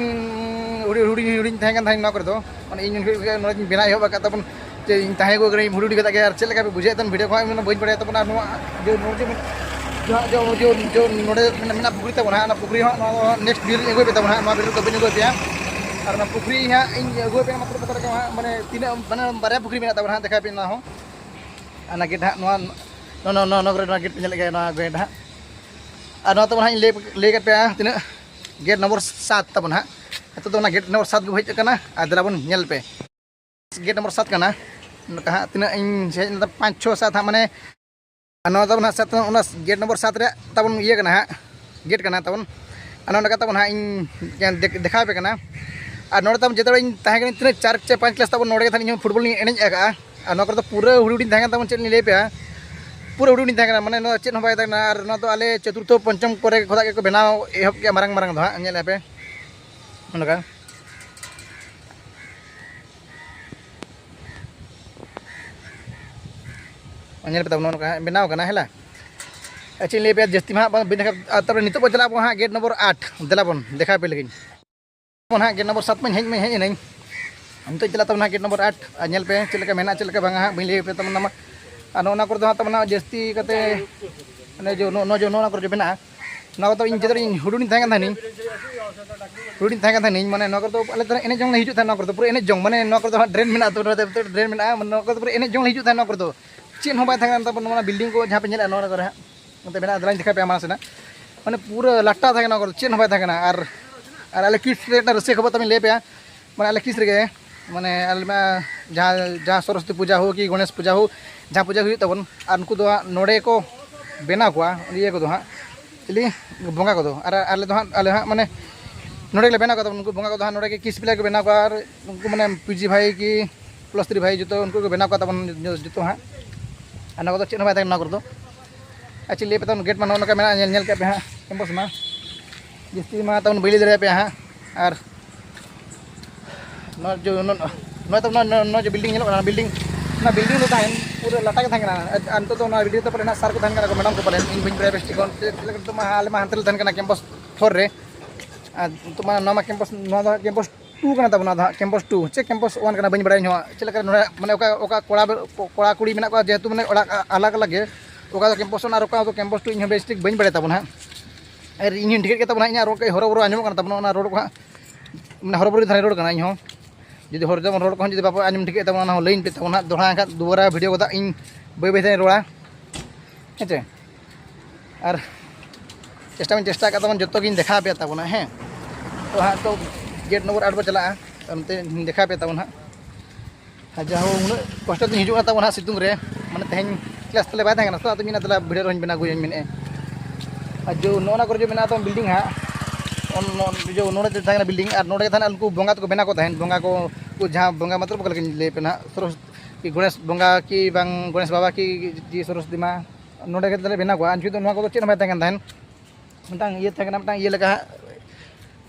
ᱦᱩᱰᱤᱧ ᱦᱩᱰᱤᱧ ᱦᱩᱰᱤᱧ ᱛᱟᱦᱮᱸ ᱠᱟᱱ ᱛᱟᱦᱮᱸᱫ ᱱᱚᱣᱟ ᱠᱚᱨᱮ ᱫᱚ, ᱢᱟᱱᱮ ᱤᱧ ᱩᱱ ᱡᱚᱠᱷᱚᱱ ᱜᱮ ᱱᱚᱰᱮᱧ ᱵᱮᱱᱟᱣ ᱮᱦᱚᱵ ᱟᱠᱟᱫ ᱛᱟᱵᱚᱱ, ᱡᱮ ᱤᱧ ᱛᱟᱦᱮᱸ ᱠᱚᱜ ᱠᱟᱹᱱᱟᱹᱧ ᱦᱩᱰᱤᱧ ᱦᱩᱰᱤᱧ ᱠᱟᱛᱮ ᱜᱮ, ᱟᱨ ᱪᱮᱫ ᱞᱮᱠᱟ ᱵᱩᱡᱷᱟᱹᱣᱮᱫ ᱛᱟᱦᱮᱱ ᱵᱷᱤᱰᱤᱭᱳ ᱠᱚᱦᱚᱸ ᱤᱧ ᱫᱚ ᱵᱟᱹᱧ ᱵᱟᱲᱟᱭᱟ ᱛᱟᱵᱚᱱᱟ᱾ ᱱᱚᱣᱟ ᱡᱮ ᱱᱚᱰᱮ ᱡᱮ ᱡᱟᱦᱟᱸ ᱡᱚ ᱡᱚ ᱡᱚ ᱱᱚᱰᱮ ᱢᱮᱱᱟᱜ ᱯᱩᱠᱷᱨᱤ ᱛᱟᱵᱚᱱ ᱦᱟᱸᱜ, ᱚᱱᱟ ᱯᱩᱠᱷᱨᱤ ᱦᱚᱸ ᱱᱚᱣᱟ ᱫᱚ ᱱᱮᱠᱥᱴ ᱵᱷᱤᱰᱤᱭᱳ ᱨᱮᱧ ᱟᱹᱜᱩᱭ ᱯᱮ ᱛᱟᱵᱚᱱᱟ ᱦᱟᱸᱜ, ᱱᱚᱣᱟ ᱵᱷᱤᱰᱤᱭᱳ ᱨᱮᱫᱚ ᱵᱟᱹᱧ ᱟᱹᱜᱩᱭ ᱯᱮᱭᱟ᱾ ᱟᱨ ᱚᱱᱟ ᱯᱩᱠᱷᱨᱤ ᱦᱟᱸᱜ ᱤᱧ ᱟᱹᱜᱩᱭ ᱯᱮᱭᱟ ᱢᱟᱛᱨᱚ ᱯᱚᱛᱚᱵ ᱨᱮᱜᱮ ᱦᱟᱸᱜ, ᱢᱟᱱᱮ ᱛᱤᱱᱟᱹᱜ ᱢᱟᱱᱮ ᱵᱟᱨᱭᱟ ᱯᱩᱠᱷᱨᱤ ᱢᱮᱱᱟᱜ ᱛᱟᱵᱚᱱᱟ ᱦᱟᱸᱜ, ᱫᱮᱠᱷᱟᱣ ᱯᱮ ᱱᱚᱣᱟ ᱦᱚᱸ᱾ ᱚᱱᱟ ᱜᱮᱴ ᱦᱟᱸᱜ ᱱᱚᱣᱟ ᱱᱚᱣᱟ ᱱᱚᱣᱟ ᱱᱚᱣᱟ ᱠᱚᱨᱮ ᱱᱚᱣᱟ ᱜᱮᱴ ᱯᱮ ᱧᱮᱞᱮᱫ ᱜᱮᱭᱟ, ᱱᱚᱣᱟ ᱜᱮᱴ ᱦᱟᱸᱜ᱾ ᱟᱨ ᱱᱚᱣᱟ ᱛᱟᱵᱚᱱ ᱦᱟᱸᱜ ᱤᱧ ᱞᱟᱹᱭ ᱞᱟᱹᱭ ᱠᱟᱫ ᱯᱮᱭᱟ ᱛᱤᱱᱟᱹᱜ ᱜᱮᱴ ᱱᱚᱢᱵᱚᱨ ᱥᱟᱛ ᱛᱟᱵᱚᱱ ᱦᱟᱸᱜ᱾ ᱱᱤᱛᱚᱜ ᱫᱚ ᱚᱱᱟ ᱜᱮᱴ ᱱᱚᱢᱵᱚᱨ ᱥᱟᱛ ᱜᱮᱵᱚ ᱦᱮᱡ ᱟᱠᱟᱱᱟ, ᱟᱨ ᱫᱮᱞᱟ ᱵᱚᱱ ᱧᱮᱞ ᱯᱮ᱾ ᱜᱮᱴ ᱱᱚᱢᱵᱚᱨ ᱥᱟᱛ ᱠᱟᱱᱟ᱾ ᱱᱚᱝᱠᱟ ᱦᱟᱸᱜ ᱛᱤᱱᱟᱹᱜ ᱤᱧ ᱦᱮᱡ ᱮᱱᱟ, ᱯᱟᱸᱪ, ᱪᱷᱚ, ᱥᱟᱛ ᱦᱟᱸᱜ, ᱢᱟᱱᱮ, ᱟᱨ ᱱᱚᱣᱟ ᱛᱟᱵᱚᱱ ᱦᱟᱸᱜ ᱥᱟᱛ, ᱚᱱᱟ ᱜᱮᱴ ᱱᱚᱢᱵᱚᱨ ᱥᱟᱛ ᱨᱮᱭᱟᱜ ᱛᱟᱵᱚᱱ ᱤᱭᱟᱹ ᱠᱟᱱᱟ ᱦᱟᱸᱜ, ᱜᱮᱴ ᱠᱟᱱᱟ ᱛᱟᱵᱚᱱ᱾ ᱟᱨ ᱱᱚᱰᱮ ᱠᱟᱛᱮ ᱵᱚᱱ ᱦᱟᱸᱜ ᱤᱧ ᱫᱮᱠ-, ᱫᱮᱠᱷᱟᱣ ᱟᱯᱮ ᱠᱟᱱᱟ᱾ ᱟᱨ ᱱᱚᱰᱮ ᱛᱟᱵᱚᱱ ᱡᱮᱛᱮ ᱦᱚᱲ ᱤᱧ ᱛᱟᱦᱮᱸ ᱠᱟᱱᱟ ᱛᱤᱱᱟᱹᱜ ᱪᱟᱨ ᱪᱮ ᱯᱟᱸᱪ ᱠᱞᱟᱥ ᱛᱟᱵᱚᱱ ᱱᱚᱰᱮ ᱜᱮ ᱛᱟᱦᱮᱸ ᱤᱧ ᱦᱚᱸ ᱯᱷᱩᱴᱵᱚᱞ ᱤᱧ ᱮᱱᱮᱡ ᱟᱠᱟᱜᱼᱟ᱾ ᱟᱨ ᱱᱚᱣᱟ ᱠᱚᱨᱮ ᱫᱚ ᱯᱩᱨᱟᱹ ᱦᱩᱰᱤᱧ ᱦᱩᱰᱤᱧ ᱛᱟᱦᱮᱸ ᱠᱟᱱ ᱛᱟᱵᱚᱱ, ᱪᱮᱫ ᱞᱤᱧ ᱞᱟᱹᱭ ᱟᱯᱮᱭᱟ, ᱯᱩᱨᱟᱹ ᱦᱩᱰᱤᱧ ᱦᱩᱰᱤᱧ ᱛᱟᱦᱮᱸ ᱠᱟᱱᱟ, ᱢᱟᱱᱮ ᱱᱚᱣᱟ ᱪᱮᱫ ᱦᱚᱸ ᱵᱟᱭ ᱛᱟᱦᱮᱸ ᱠᱟᱱᱟ᱾ ᱟᱨ ᱱᱚᱣᱟ ᱫᱚ ᱟᱞᱮ ᱪᱚᱛᱩᱨᱛᱷᱚ ᱯᱚᱧᱪᱚᱢ ᱠᱚᱨᱮ ᱠᱷᱚᱱᱟᱜ ᱜᱮᱠᱚ ᱵᱮᱱᱟᱣ ᱮᱦᱚᱵ ᱠᱮᱜᱼᱟ, ᱢᱟᱨᱟᱝ ᱢᱟᱨᱟᱝ ᱫᱚ ᱦᱟᱸᱜ ᱧᱮᱞᱮᱫᱼᱟ ᱯᱮ ᱱᱚᱝᱠᱟ᱾ ᱧᱮᱞ ᱯᱮ ᱛᱟᱵᱚᱱ ᱱᱚᱜᱼᱚ ᱱᱚᱝᱠᱟ ᱦᱟᱸᱜ ᱵᱮᱱᱟᱣ ᱠᱟᱱᱟ, ᱦᱮᱸ ᱞᱟ᱾ ᱟᱨ ᱪᱮᱫ ᱤᱧ ᱞᱟᱹᱭ ᱟᱯᱮᱭᱟ, ᱡᱟᱹᱥᱛᱤ ᱢᱟ ᱦᱟᱸᱜ ᱵᱟᱝ ᱵᱤᱱ ᱫᱮᱠᱷᱟᱣ᱾ ᱟᱨ ᱛᱟᱨᱯᱚᱨᱮ ᱱᱤᱛᱚᱜ ᱵᱚᱱ ᱪᱟᱞᱟᱜ ᱟᱵᱚ ᱦᱟᱸᱜ ᱜᱮᱴ ᱱᱚᱢᱵᱚᱨ ᱟᱴ, ᱫᱮᱞᱟ ᱵᱚᱱ ᱫᱮᱠᱷᱟᱣ ᱟᱯᱮ ᱞᱟᱹᱜᱤᱫ᱾ ᱵᱚᱱ ᱦᱟᱸᱜ ᱜᱮᱴ ᱱᱚᱢᱵᱚᱨ ᱥᱟᱛ ᱢᱟᱧ ᱦᱮᱡ ᱢᱟᱧ ᱦᱮᱡ ᱮᱱᱟᱹᱧ, ᱱᱤᱛᱚᱜ ᱪᱟᱞᱟᱜ ᱛᱟᱵᱚᱱ ᱦᱟᱸᱜ ᱜᱮᱴ ᱱᱚᱢᱵᱚᱨ ᱟᱴ᱾ ᱟᱨ ᱧᱮᱞ ᱯᱮ ᱪᱮᱫ ᱞᱮᱠᱟ ᱢᱮᱱᱟᱜᱼᱟ, ᱪᱮᱫ ᱞᱮᱠᱟ ᱵᱟᱝᱟ ᱦᱟᱸᱜ ᱵᱟᱹᱧ ᱞᱟᱹᱭ ᱟᱯᱮ ᱛᱟᱵᱚᱱᱟ᱾ ᱟᱨ ᱱᱚᱜᱼᱚ ᱱᱚᱣᱟ ᱠᱚᱨᱮ ᱫᱚ ᱦᱟᱸᱜ ᱛᱟᱵᱚᱱᱟ ᱡᱟᱹᱥᱛᱤ ᱠᱟᱛᱮ, ᱚᱱᱮ ᱡᱮ ᱱᱚᱜᱼᱚ ᱱᱚᱣᱟ ᱡᱮ ᱱᱚᱜᱼᱚ ᱱᱚᱣᱟ ᱠᱚᱨᱮ ᱡᱮ ᱢᱮᱱᱟᱜᱼᱟ, ᱱᱚᱣᱟ ᱠᱚᱫᱚ ᱤᱧ ᱡᱚᱛᱚ ᱤᱧ ᱦᱩᱰᱤᱧ ᱛᱟᱦᱮᱸ ᱠᱟᱱ ᱛᱟᱦᱮᱱᱤᱧ, ᱦᱩᱰᱤᱧ ᱛᱟᱦᱮᱸ ᱠᱟᱱ ᱛᱟᱦᱮᱱᱤᱧ, ᱢᱟᱱᱮ ᱱᱚᱣᱟ ᱠᱚᱨᱮ ᱫᱚ ᱟᱞᱮ ᱫᱚ ᱮᱱᱮᱡ ᱡᱚᱝ ᱞᱮ ᱦᱤᱡᱩᱜ ᱛᱟᱦᱮᱱ, ᱱᱚᱣᱟ ᱠᱚᱨᱮ ᱫᱚ ᱯᱩᱨᱟᱹ ᱮᱱᱮᱡ ᱡᱚᱝ, ᱢᱟᱱᱮ ᱱᱚᱣᱟ ᱠᱚᱨᱮ ᱫᱚ ᱦᱟᱸᱜ ᱰᱨᱮᱱ ᱢᱮᱱᱟᱜᱼᱟ, ᱛᱚ ᱱᱚᱣᱟ ᱫᱚ ᱰᱨᱮᱱ ᱢᱮᱱᱟᱜᱼᱟ, ᱢᱟᱱᱮ ᱱᱚᱣᱟ ᱠᱚᱨᱮ ᱫᱚ ᱯᱩᱨᱟᱹ ᱮᱱᱮᱡ ᱡᱚᱝ ᱞᱮ ᱦᱤᱡᱩᱜ ᱛᱟᱦᱮᱱ ᱱᱚᱣᱟ ᱠᱚᱨᱮ ᱫᱚ᱾ ᱪᱮᱫ ᱦᱚᱸ ᱵᱟᱭ ᱛᱟᱦᱮᱸ ᱠᱟᱱᱟ ᱛᱟᱵᱚᱱ ᱱᱚᱣᱟ ᱵᱤᱞᱰᱤᱝ ᱠᱚ ᱡᱟᱦᱟᱸ ᱯᱮ ᱧᱮᱞᱮᱫᱼᱟ ᱱᱚᱣᱟ ᱠᱚᱨᱮ ᱦᱟᱸᱜ, ᱱᱚᱛᱮ ᱢᱮᱱᱟᱜᱼᱟ, ᱫᱮᱞᱟᱧ ᱫᱮᱠᱷᱟᱣ ᱯᱮᱭᱟ ᱢᱟᱲᱟᱝ ᱥᱮᱱᱟᱜ᱾ ᱢᱟᱱᱮ ᱯᱩᱨᱟᱹ ᱞᱟᱴᱟ ᱛᱟᱦᱮᱸ ᱠᱟᱱᱟ ᱱᱚᱣᱟ ᱠᱚᱨᱮ ᱫᱚ, ᱪᱮᱫ ᱦᱚᱸ ᱵᱟᱭ ᱛᱟᱦᱮᱸ ᱠᱟᱱᱟ᱾ ᱟᱨ, ᱟᱨ ᱟᱞᱮ ᱠᱤᱰᱥ ᱨᱮ ᱢᱤᱫᱴᱟᱝ ᱨᱟᱹᱥᱠᱟᱹ ᱠᱷᱚᱵᱚᱨ ᱛᱟᱵᱚᱱ ᱞᱟᱹᱭ ᱟᱯᱮᱭᱟ, ᱢᱟᱱᱮ ᱟᱞᱮ ᱠᱤᱥ ᱨᱮᱜᱮ, ᱢᱟᱱᱮ ᱟᱞᱮ ᱢᱟ ᱡᱟᱦᱟᱸ, ᱡᱟᱦᱟᱸ ᱥᱚᱨᱚᱥᱚᱛᱤ ᱯᱩᱡᱟ ᱦᱳᱠ ᱠᱤ ᱜᱚᱬᱮᱥ ᱯᱩᱡᱟ ᱦᱳᱠ, ᱡᱟᱦᱟᱸ ᱯᱩᱡᱟ ᱦᱩᱭᱩᱜ ᱛᱟᱵᱚᱱ, ᱟᱨ ᱩᱱᱠᱩ ᱫᱚ ᱦᱟᱸᱜ ᱱᱚᱰᱮ ᱠᱚ ᱵᱮᱱᱟᱣ ᱠᱚᱣᱟ, ᱤᱭᱟᱹ ᱠᱚᱫᱚ ᱦᱟᱸᱜ, ᱪᱤᱞᱤ, ᱵᱚᱸᱜᱟ ᱠᱚᱫᱚ᱾ ᱟᱨ ᱟᱞᱮ ᱫᱚ ᱦᱟᱸᱜ, ᱟᱞᱮ ᱦᱟᱸᱜ ᱢᱟᱱᱮ ᱱᱚᱰᱮ ᱜᱮᱞᱮ ᱵᱮᱱᱟᱣ ᱠᱚᱣᱟ ᱛᱟᱵᱚᱱ, ᱩᱱᱠᱩ ᱵᱚᱸᱜᱟ ᱠᱚᱫᱚ ᱦᱟᱸᱜ ᱱᱚᱰᱮ ᱜᱮ ᱠᱤᱥ ᱯᱞᱮ ᱠᱚ ᱵᱮᱱᱟᱣ ᱠᱚᱣᱟ᱾ ᱟᱨ ᱩᱱᱠᱩ ᱢᱟᱱᱮ ᱯᱤ ᱡᱤ ᱵᱷᱟᱭ ᱠᱤ ᱯᱞᱟᱥ ᱛᱷᱨᱤ ᱵᱷᱟᱭ ᱡᱚᱛᱚ ᱩᱱᱠᱩ ᱠᱚ ᱵᱮᱱᱟᱣ ᱠᱚᱣᱟ ᱛᱟᱵᱚᱱ ᱡᱚᱛᱚ ᱦᱟᱸᱜ᱾ ᱟᱨ ᱱᱚᱣᱟ ᱠᱚᱫᱚ ᱪᱮᱫ ᱦᱚᱸ ᱵᱟᱭ ᱛᱟᱦᱮᱸ ᱠᱟᱱᱟ ᱱᱚᱣᱟ ᱠᱚᱨᱮ ᱫᱚ᱾ ᱟᱨ ᱪᱮᱫ ᱞᱟᱹᱭ ᱯᱮ ᱛᱟᱵᱚᱱ, ᱜᱮᱴ ᱢᱟ ᱱᱚᱜᱼᱚ ᱱᱚᱝᱠᱟ ᱢᱮᱱᱟᱜᱼᱟ, ᱧᱮᱞ, ᱧᱮᱞ ᱠᱟᱜ ᱯᱮ ᱦᱟᱸᱜ ᱠᱮᱢᱯᱟᱥ ᱢᱟ᱾ ᱡᱟᱹᱥᱛᱤ ᱢᱟ ᱛᱟᱵᱚᱱ ᱵᱟᱹᱧ ᱞᱟᱹᱭ ᱫᱟᱲᱮᱭᱟᱯᱮᱭᱟ ᱦᱟᱸᱜ᱾ ᱟᱨ ᱱᱚᱣᱟ ᱡᱚ-, ᱱᱚ-, ᱱᱚᱣᱟ ᱛᱟᱵᱚᱱ, ᱱᱚᱣᱟ, ᱱᱚᱣᱟ ᱡᱮ ᱵᱤᱞᱰᱤᱝ ᱧᱮᱞᱚᱜ ᱠᱟᱱᱟ, ᱚᱱᱟ ᱵᱤᱞᱰᱤᱝ, ᱚᱱᱟ ᱵᱤᱞᱰᱤᱝ ᱫᱚ ᱛᱟᱦᱮᱱ ᱯᱩᱨᱟᱹ ᱞᱟᱴᱟ ᱜᱮ ᱛᱟᱦᱮᱸ ᱠᱟᱱᱟ᱾ ᱟᱨ, ᱟᱨ ᱱᱤᱛᱚᱜ ᱫᱚ ᱚᱱᱟ ᱵᱤᱞᱰᱤᱝ ᱫᱚ ᱯᱟᱞᱮᱱ ᱦᱟᱸᱜ ᱥᱟᱨ ᱠᱚ ᱛᱟᱦᱮᱱ ᱠᱟᱱᱟ ᱠᱚ, ᱢᱮᱰᱟᱢ ᱠᱚ ᱯᱟᱞᱮᱱ, ᱤᱧ ᱵᱟᱹᱧ ᱵᱟᱲᱟᱭᱟ ᱵᱮᱥ ᱴᱷᱤᱠ᱾ ᱱᱤᱛᱚᱜ ᱢᱟ ᱟᱞᱮ ᱢᱟ ᱦᱟᱱᱛᱮ ᱨᱮᱞᱮ ᱛᱟᱦᱮᱱ ᱠᱟᱱᱟ ᱠᱮᱢᱯᱟᱥ ᱯᱷᱳᱨ ᱨᱮ᱾ ᱟᱨ ᱱᱤᱛᱚᱜ ᱢᱟ ᱱᱚᱣᱟ ᱢᱟ ᱠᱮᱢᱯᱟᱥ, ᱱᱚᱣᱟ ᱫᱚ ᱠᱮᱢᱯᱟᱥ ᱴᱩ ᱠᱟᱱᱟ ᱛᱟᱵᱚᱱᱟ ᱟᱫᱚ ᱦᱟᱸᱜ, ᱠᱮᱢᱯᱟᱥ ᱴᱩ ᱪᱮ ᱠᱮᱢᱯᱟᱥ ᱳᱣᱟᱱ ᱠᱟᱱᱟ, ᱵᱟᱹᱧ ᱵᱟᱲᱟᱭᱟ ᱤᱧ ᱦᱚᱸ ᱪᱮᱫ ᱞᱮᱠᱟ ᱱᱚᱰᱮ, ᱢᱟᱱᱮ ᱚᱠᱟ ᱚᱠᱟ ᱠᱚᱲᱟ ᱠᱚᱲᱟ ᱠᱩᱲᱤ ᱢᱮᱱᱟᱜ ᱠᱚᱣᱟ, ᱡᱮᱦᱮᱛᱩ ᱢᱟᱱᱮ ᱚᱲᱟᱜ ᱟᱞᱟᱜᱽ ᱟᱞᱟᱜᱽ ᱜᱮ, ᱚᱠᱟ ᱫᱚ ᱠᱮᱢᱯᱟᱥ ᱳᱣᱟᱱ ᱟᱨ ᱚᱠᱟ ᱫᱚ ᱠᱮᱢᱯᱟᱥ ᱴᱩ, ᱤᱧ ᱦᱚᱸ ᱵᱮᱥ ᱴᱷᱤᱠ ᱵᱟᱹᱧ ᱵᱟᱲᱟᱭ ᱛᱟᱵᱚᱱᱟ ᱦᱟᱸᱜ᱾ ᱟᱨ ᱤᱧ ᱦᱚᱸᱧ ᱴᱷᱤᱠᱟᱹᱭᱮᱫ ᱜᱮ ᱛᱟᱵᱚᱱᱟ, ᱤᱧᱟᱹᱜ ᱨᱚᱲ ᱠᱟᱹᱡ ᱦᱚᱨᱚ ᱵᱚᱨᱚ ᱟᱸᱡᱚᱢᱚᱜ ᱠᱟᱱᱟ ᱛᱟᱵᱚᱱᱟ, ᱚᱱᱟ ᱨᱚᱲ ᱠᱚ ᱦᱟᱸᱜ, ᱢᱟᱱᱮ ᱦᱚᱨᱚ ᱵᱚᱨᱚ ᱫᱷᱟᱨᱟ ᱨᱚᱲ ᱠᱟᱱᱟ ᱤᱧ ᱦᱚᱸ᱾ ᱡᱩᱫᱤ ᱦᱚᱲ ᱡᱮᱢᱚᱱ ᱨᱚᱲ ᱠᱚᱦᱚᱸ ᱡᱩᱫᱤ ᱵᱟᱯᱮ ᱟᱸᱡᱚᱢ ᱴᱷᱤᱠᱟᱹᱭᱮᱫ ᱛᱟᱵᱚᱱᱟ, ᱚᱱᱟ ᱦᱚᱸ ᱞᱟᱹᱭᱟᱹᱧ ᱯᱮ ᱛᱟᱵᱚᱱ ᱦᱟᱸᱜ, ᱫᱚᱦᱲᱟ ᱦᱟᱸᱜ ᱫᱩᱵᱟᱨᱟ ᱵᱷᱤᱰᱤᱭᱳ ᱠᱚᱫᱚ ᱤᱧ ᱵᱟᱹᱭ ᱵᱟᱹᱭ ᱛᱮᱧ ᱨᱚᱲᱟ, ᱦᱮᱸ ᱪᱮ? ᱟᱨ ᱪᱮᱥᱴᱟ ᱢᱟᱧ ᱪᱮᱥᱴᱟ ᱟᱠᱟᱫ ᱛᱟᱵᱚᱱ, ᱡᱚᱛᱚ ᱜᱤᱧ ᱫᱮᱠᱷᱟᱣ ᱟᱯᱮᱭᱟ ᱛᱟᱵᱚᱱᱟ, ᱦᱮᱸ᱾ ᱛᱚ ᱦᱟᱸᱜ ᱛᱚ ᱜᱮᱴ ᱱᱚᱢᱵᱚᱨ ᱟᱴ ᱵᱚ ᱪᱟᱞᱟᱜᱼᱟ, ᱚᱱᱛᱮ ᱫᱮᱠᱷᱟᱣ ᱟᱯᱮᱭᱟ ᱛᱟᱵᱚᱱ ᱦᱟᱸᱜ᱾ ᱟᱨ ᱡᱟᱦᱳ, ᱩᱱᱟᱹᱜ ᱠᱚᱥᱴᱚ ᱛᱤᱧ ᱦᱤᱡᱩᱜ ᱠᱟᱱᱟ ᱛᱟᱵᱚᱱ ᱦᱟᱸᱜ ᱥᱤᱛᱩᱝ ᱨᱮ, ᱢᱟᱱᱮ ᱛᱮᱦᱮᱧ ᱠᱞᱟᱥ ᱛᱟᱞᱮ ᱵᱟᱭ ᱛᱟᱦᱮᱸ ᱠᱟᱱᱟ ᱛᱚ, ᱟᱫᱚ ᱢᱮᱱᱟ ᱛᱟᱦᱞᱮ ᱵᱷᱤᱰᱤᱭᱳ ᱨᱮᱦᱚᱸᱧ ᱵᱮᱱᱟᱣ ᱟᱹᱜᱩᱭᱟᱹᱧ ᱢᱮᱱᱮᱫᱼᱟ᱾ ᱟᱨ ᱡᱚ ᱱᱚᱜᱼᱚ ᱱᱟ ᱠᱚᱨᱮ ᱡᱚ ᱢᱮᱱᱟᱜ ᱛᱟᱵᱚᱱ ᱵᱤᱞᱰᱤᱝ ᱦᱟᱸᱜ, ᱚᱱ-, ᱱᱚ-, ᱡᱚ ᱱᱚᱰᱮ ᱡᱚ ᱛᱟᱦᱮᱸ ᱠᱟᱱᱟ ᱵᱤᱞᱰᱤᱝ, ᱟᱨ ᱱᱚᱰᱮ ᱜᱮ ᱛᱟᱦᱮᱱᱟ ᱩᱱᱠᱩ ᱵᱚᱸᱜᱟ ᱛᱟᱠᱚ ᱵᱮᱱᱟᱣ ᱠᱚ ᱛᱟᱦᱮᱱ, ᱵᱚᱸᱜᱟ ᱠᱚ, ᱩᱱᱠᱩ ᱡᱟᱦᱟᱸ ᱵᱚᱸᱜᱟ ᱢᱚᱛᱞᱚᱵ ᱚᱠᱟ ᱞᱮᱠᱟᱧ ᱞᱟᱹᱭ ᱟᱯᱮ ᱱᱟᱦᱟᱜ, ᱥᱚᱨᱚᱥ-, ᱠᱤ ᱜᱚᱬᱮᱥ ᱵᱚᱸᱜᱟ ᱠᱤ ᱵᱟᱝ ᱜᱚᱬᱮᱥ ᱵᱟᱵᱟ ᱠᱤ, ᱠᱤ ᱥᱚᱨᱚᱥᱚᱛᱤ ᱢᱟ, ᱱᱚᱰᱮ ᱜᱮ ᱛᱟᱦᱞᱮ ᱵᱮᱱᱟᱣ ᱠᱚᱣᱟ᱾ ᱟᱨ ᱡᱚᱠᱷᱚᱱ ᱫᱚ ᱱᱚᱣᱟ ᱠᱚᱫᱚ ᱪᱮᱫ ᱦᱚᱸ ᱵᱟᱭ ᱛᱟᱦᱮᱸ ᱠᱟᱱ ᱛᱟᱦᱮᱸᱫ, ᱢᱤᱫᱴᱟᱝ ᱤᱭᱟᱹ ᱛᱟᱦᱮᱸ ᱠᱟᱱᱟ, ᱢᱤᱫᱴᱟᱝ ᱤᱭᱟᱹ ᱞᱮᱠᱟ ᱦᱟᱸᱜ,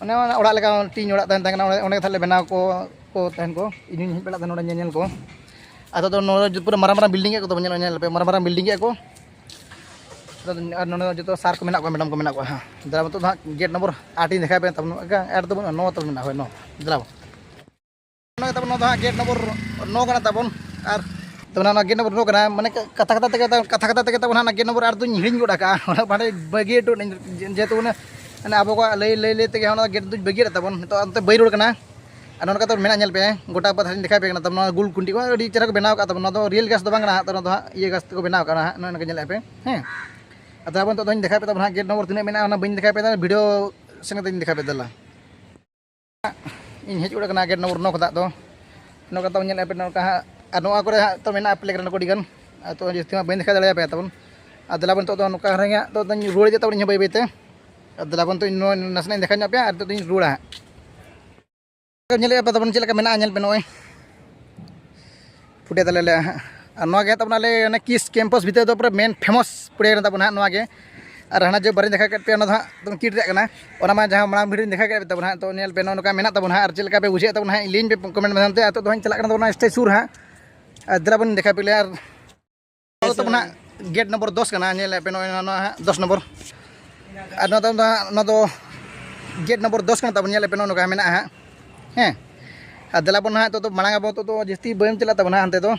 ᱚᱱᱮ ᱚᱱᱟ ᱚᱲᱟᱜ ᱞᱮᱠᱟ ᱴᱤᱧ ᱚᱲᱟᱜ ᱛᱟᱦᱮᱱ, ᱛᱟᱦᱮᱸ ᱠᱟᱱᱟ, ᱚᱸᱰᱮ, ᱚᱸᱰᱮ ᱜᱮ ᱛᱟᱦᱞᱮ ᱵᱮᱱᱟᱣ ᱠᱚ, ᱠᱚ ᱛᱟᱦᱮᱱ ᱠᱚ᱾ ᱤᱧ ᱦᱚᱧ ᱦᱮᱡ ᱵᱟᱲᱟᱜ ᱛᱟᱦᱮᱱᱟ ᱱᱚᱰᱮ ᱧᱮᱧᱮᱞ ᱠᱚ᱾ ᱟᱫᱚ ᱫᱚ ᱱᱚᱰᱮ ᱯᱩᱨᱟᱹ ᱢᱟᱨᱟᱝ ᱢᱟᱨᱟᱝ ᱵᱤᱞᱰᱤᱝ ᱜᱮ ᱠᱚ ᱛᱟᱵᱚᱱ, ᱧᱮᱞ, ᱧᱮᱞ ᱯᱮ, ᱢᱟᱨᱟᱝ ᱢᱟᱨᱟᱝ ᱵᱤᱞᱰᱤᱝ ᱜᱮ ᱠᱚ᱾ ᱟᱫᱚ ᱟᱨ ᱱᱚᱰᱮ ᱫᱚ ᱡᱚᱛᱚ ᱥᱟᱨ ᱠᱚ ᱢᱮᱱᱟᱜ ᱠᱚᱣᱟ, ᱢᱮᱰᱟᱢ ᱠᱚ ᱢᱮᱱᱟᱜ ᱠᱚᱣᱟ᱾ ᱦᱮᱸ, ᱫᱮᱞᱟ ᱱᱤᱛᱚᱜ ᱫᱚ ᱦᱟᱸᱜ ᱜᱮᱴ ᱱᱚᱢᱵᱚᱨ ᱟᱴ ᱤᱧ ᱫᱮᱠᱷᱟᱣ ᱯᱮ ᱛᱟᱵᱚᱱ᱾ ᱟᱴ ᱫᱚ ᱵᱟᱹᱱᱩᱜᱼᱟ, ᱱᱚ ᱛᱟᱵᱚᱱ ᱢᱮᱱᱟᱜᱼᱟ, ᱦᱳᱭ, ᱱᱚ᱾ ᱫᱮᱞᱟ ᱵᱚᱱ᱾ ᱱᱚᱣᱟ ᱜᱮ ᱛᱟᱵᱚᱱ, ᱱᱚᱣᱟ ᱫᱚ ᱦᱟᱸᱜ ᱜᱮᱴ ᱱᱚᱢᱵᱚᱨ ᱱᱚ ᱠᱟᱱᱟ ᱛᱟᱵᱚᱱ᱾ ᱟᱨ ᱛᱚᱵᱮ ᱚᱱᱟ ᱜᱮᱴ ᱱᱚᱢᱵᱚᱨ ᱱᱚ ᱠᱟᱱᱟ, ᱢᱟᱱᱮ ᱠᱟᱛᱷᱟ ᱠᱟᱛᱷᱟ ᱛᱮᱜᱮ ᱛᱟ-, ᱠᱟᱛᱷᱟ ᱠᱟᱛᱷᱟ ᱛᱮᱜᱮ ᱛᱟᱵᱚᱱ ᱦᱟᱸᱜ ᱚᱱᱟ ᱜᱮᱴ ᱱᱚᱢᱵᱚᱨ ᱟᱴ ᱫᱚᱧ ᱦᱤᱲᱤᱧ ᱜᱚᱫ ᱟᱠᱟᱜᱼᱟ᱾ ᱚᱱᱟ ᱵᱟᱰᱟᱭ ᱵᱟᱹᱜᱤ ᱦᱚᱴᱚ ᱱᱟᱹᱧ, ᱡᱮ-, ᱡᱮᱦᱮᱛᱩ ᱚᱱᱟ, ᱢᱟᱱᱮ ᱟᱵᱚ ᱠᱚᱣᱟᱜ ᱞᱟᱹᱭ, ᱞᱟᱹᱭ, ᱞᱟᱹᱭ ᱛᱮᱜᱮ ᱚᱱᱟ ᱜᱮᱴ ᱫᱚᱧ ᱵᱟᱹᱜᱤᱭᱟᱫ ᱛᱟᱵᱚᱱ᱾ ᱱᱤᱛᱚᱜ ᱚᱱᱛᱮ ᱵᱟᱹᱧ ᱨᱚᱲ ᱠᱟᱱᱟ᱾ ᱟᱨ ᱱᱚᱜᱼᱚ ᱱᱚᱝᱠᱟ ᱛᱟᱵᱚᱱ ᱢᱮᱱᱟᱜᱼᱟ, ᱧᱮᱞ ᱯᱮ, ᱜᱚᱴᱟ ᱯᱟᱛᱷᱟᱨᱤᱧ ᱫᱮᱠᱷᱟᱣ ᱯᱮ ᱠᱟᱱᱟ᱾ ᱛᱟᱵᱚᱱ ᱱᱚᱣᱟ ᱜᱩᱞ ᱠᱩᱸᱰᱤ ᱠᱚ ᱟᱹᱰᱤ ᱪᱮᱦᱨᱟ ᱠᱚ ᱵᱮᱱᱟᱣ ᱟᱠᱟᱫ ᱛᱟᱵᱚᱱ᱾ ᱱᱚᱣᱟ ᱫᱚ ᱨᱤᱭᱮᱞ ᱜᱷᱟᱥ ᱫᱚ ᱵᱟᱝ ᱠᱟᱱᱟ ᱦᱟᱸᱜ, ᱛᱟᱵᱚᱱ ᱱᱚᱣᱟ ᱫᱚ ᱦᱟᱸᱜ ᱤᱭᱟᱹ ᱜᱷᱟᱥ ᱛᱮᱠᱚ ᱵᱮᱱᱟᱣ ᱟᱠᱟᱫ ᱦᱟᱸᱜ, ᱱᱚᱜᱼᱚ ᱱᱚᱝᱠᱟ ᱧᱮᱞᱮᱫ ᱯᱮ, ᱦᱮᱸ᱾ ᱟᱫᱚ ᱟᱵᱚ ᱱᱤᱛᱚᱜ ᱫᱚᱧ ᱫᱮᱠᱷᱟᱣ ᱯᱮ ᱛᱟᱵᱚᱱ ᱦᱟᱸᱜ ᱜᱮᱴ ᱱᱚᱢᱵᱚᱨ ᱛᱤᱱᱟᱹᱜ ᱢᱮᱱᱟᱜᱼᱟ, ᱚᱱᱟ ᱵᱟᱹᱧ ᱫᱮᱠᱷᱟᱣ ᱯᱮ ᱛᱟᱵᱚᱱ, ᱵᱷᱤᱰᱤᱭᱳ ᱥᱮᱱ ᱠᱟᱛᱮᱧ ᱫᱮᱠᱷᱟᱣ ᱯᱮ ᱫᱮᱞᱟ᱾ ᱤᱧ ᱦᱮᱡ ᱜᱚᱫ ᱟᱠᱟᱱᱟ ᱜᱮᱴ ᱱᱚᱢᱵᱚᱨ ᱱᱚ ᱠᱷᱚᱱᱟᱜ ᱫᱚ᱾ ᱱᱚᱝᱠᱟ ᱛᱟᱵᱚᱱ ᱧᱮᱞᱮᱫ ᱯᱮ, ᱱᱚᱝᱠᱟ ᱦᱟᱸᱜ, ᱟᱨ ᱱᱚᱣᱟ ᱠᱚᱨᱮ ᱦᱟᱸᱜ ᱛᱚ ᱢᱮᱱᱟᱜᱼᱟ ᱯᱞᱮᱜᱨᱟᱣᱩᱱᱰ ᱠᱚ ᱟᱹᱰᱤ ᱜᱟᱱ᱾ ᱟᱨ ᱛᱚ ᱡᱟᱹᱥᱛᱤ ᱢᱟ ᱵᱟᱹᱧ ᱫᱮᱠᱷᱟᱣ ᱫᱟᱲᱮᱭᱟᱯᱮᱭᱟ ᱛᱟᱵᱚᱱ᱾ ᱟᱨ ᱫᱮᱞᱟ ᱵᱚᱱ ᱱᱤᱛᱚᱜ ᱫᱚ ᱱᱚᱝᱠᱟ ᱦᱟᱸᱜ ᱱᱤᱛᱚᱜ ᱫᱚᱧ ᱨᱩᱣᱟᱹᱲ ᱤᱫᱤᱜ ᱛᱟᱵᱚᱱ ᱤᱧ ᱦᱚᱸ ᱵᱟᱹᱭ ᱵᱟᱹᱭ ᱛᱮ᱾ ᱟᱨ ᱫᱮᱞᱟ ᱵᱚᱱ ᱱᱤᱛᱚᱜ ᱤᱧ ᱱᱚᱣᱟ ᱱᱟᱥᱮᱱᱟᱜ ᱤᱧ ᱫᱮᱠᱷᱟᱣ ᱧᱚᱜ ᱯᱮᱭᱟ ᱟᱨ ᱱᱤᱛᱚᱜ ᱫᱚᱧ ᱨᱩᱣᱟᱹᱲᱟ ᱦᱟᱸᱜ᱾ ᱧᱮᱞᱮᱫ ᱯᱮ ᱛᱟᱵᱚᱱ ᱪᱮᱫ ᱞᱮᱠᱟ ᱢᱮᱱᱟᱜᱼᱟ, ᱧᱮᱞ ᱯᱮ ᱱᱚᱜᱼᱚᱭ᱾ ᱯᱩᱰᱤᱭᱟ ᱛᱟᱞᱮ ᱞᱮ ᱦᱟᱸᱜ᱾ ᱟᱨ ᱱᱚᱣᱟ ᱜᱮ ᱛᱟᱵᱚᱱ ᱟᱞᱮ ᱚᱱᱟ ᱠᱤᱥ ᱠᱮᱢᱯᱟᱥ ᱵᱷᱤᱛᱟᱹᱨ ᱫᱚ ᱯᱩᱨᱟᱹ ᱢᱮᱱ ᱯᱷᱮᱢᱟᱥ ᱯᱩᱰᱤᱭᱟ ᱠᱟᱱ ᱛᱟᱵᱚᱱᱟ ᱦᱟᱸᱜ ᱱᱚᱣᱟ ᱜᱮ᱾ ᱟᱨ ᱦᱟᱱᱟ ᱡᱮ ᱵᱟᱨᱤᱧ ᱫᱮᱠᱷᱟᱣ ᱠᱮᱫ ᱯᱮᱭᱟ, ᱚᱱᱟ ᱫᱚ ᱦᱟᱸᱜ ᱛᱟᱵᱚᱱ ᱠᱤᱴ ᱨᱮᱭᱟᱜ ᱠᱟᱱᱟ᱾ ᱚᱱᱟ ᱢᱟ ᱡᱟᱦᱟᱸ ᱢᱟᱲᱟᱝ ᱵᱷᱤᱰᱤᱭᱳᱧ ᱫᱮᱠᱷᱟᱣ ᱠᱮᱫ ᱯᱮ ᱛᱟᱵᱚᱱᱟ ᱦᱟᱸᱜ᱾ ᱛᱚ ᱧᱮᱞ ᱯᱮ, ᱱᱚᱜᱼᱚ ᱱᱚᱝᱠᱟ ᱢᱮᱱᱟᱜ ᱛᱟᱵᱚᱱᱟ ᱦᱟᱸᱜ᱾ ᱟᱨ ᱪᱮᱫ ᱞᱮᱠᱟ ᱯᱮ ᱵᱩᱡᱷᱟᱹᱣᱮᱫ ᱛᱟᱵᱚᱱᱟ ᱦᱟᱸᱜ, ᱞᱟᱹᱭᱟᱹᱧ ᱯᱮ ᱠᱚᱢᱮᱱᱴ ᱢᱟᱫᱽᱫᱷᱚᱢ ᱛᱮ᱾ ᱟᱨ ᱱᱤᱛᱚᱜ ᱫᱚ ᱦᱟᱸᱜ ᱪᱟᱞᱟᱜ ᱠᱟᱱᱟ ᱛᱟᱵᱚᱱᱟ ᱥᱴᱮᱡᱽ ᱥᱩᱨ ᱦᱟᱸᱜ᱾ ᱟᱨ ᱫᱮᱞᱟ ᱵᱚᱱ ᱫᱮᱠᱷᱟᱣ ᱯᱮ ᱞᱮᱭᱟ᱾ ᱟᱨ ᱱᱚᱣᱟ ᱫᱚ ᱛᱟᱵᱚᱱ ᱦᱟᱸᱜ ᱜᱮᱴ ᱱᱚᱢᱵᱚᱨ ᱫᱚᱥ ᱠᱟᱱᱟ, ᱧᱮᱞᱮᱫ ᱯᱮ ᱱᱚᱜᱼᱚᱭ ᱱᱚᱣᱟ, ᱱᱚᱣᱟ ᱦᱟᱸᱜ ᱫᱚᱥ ᱱᱚᱢᱵᱚᱨ᱾ ᱟᱨ ᱱᱚᱣᱟ ᱫᱚ, ᱱᱚᱣᱟ ᱫᱚ ᱜᱮᱴ ᱱᱚᱢᱵᱚᱨ ᱫᱚᱥ ᱠᱟᱱᱟ ᱛᱟᱵᱚᱱ, ᱧᱮᱞᱮᱫ ᱯᱮ ᱱᱚᱜᱼᱚ ᱱᱚᱝᱠᱟ ᱢᱮᱱᱟᱜᱼᱟ ᱦᱟᱸᱜ᱾ ᱦᱮᱸ᱾ ᱟᱨ ᱫᱮᱞᱟ ᱵᱚᱱ ᱱᱟᱦᱟᱜ, ᱱᱤᱛᱚᱜ ᱫᱚ ᱢᱟᱲᱟᱝ ᱟᱵᱚ, ᱱᱤᱛᱚᱜ ᱫᱚ ᱡᱟᱹᱥᱛᱤ ᱵᱟᱹᱧ ᱪᱟᱞᱟᱜ ᱛᱟᱵᱚᱱᱟ ᱦᱟᱱᱛᱮ ᱫᱚ᱾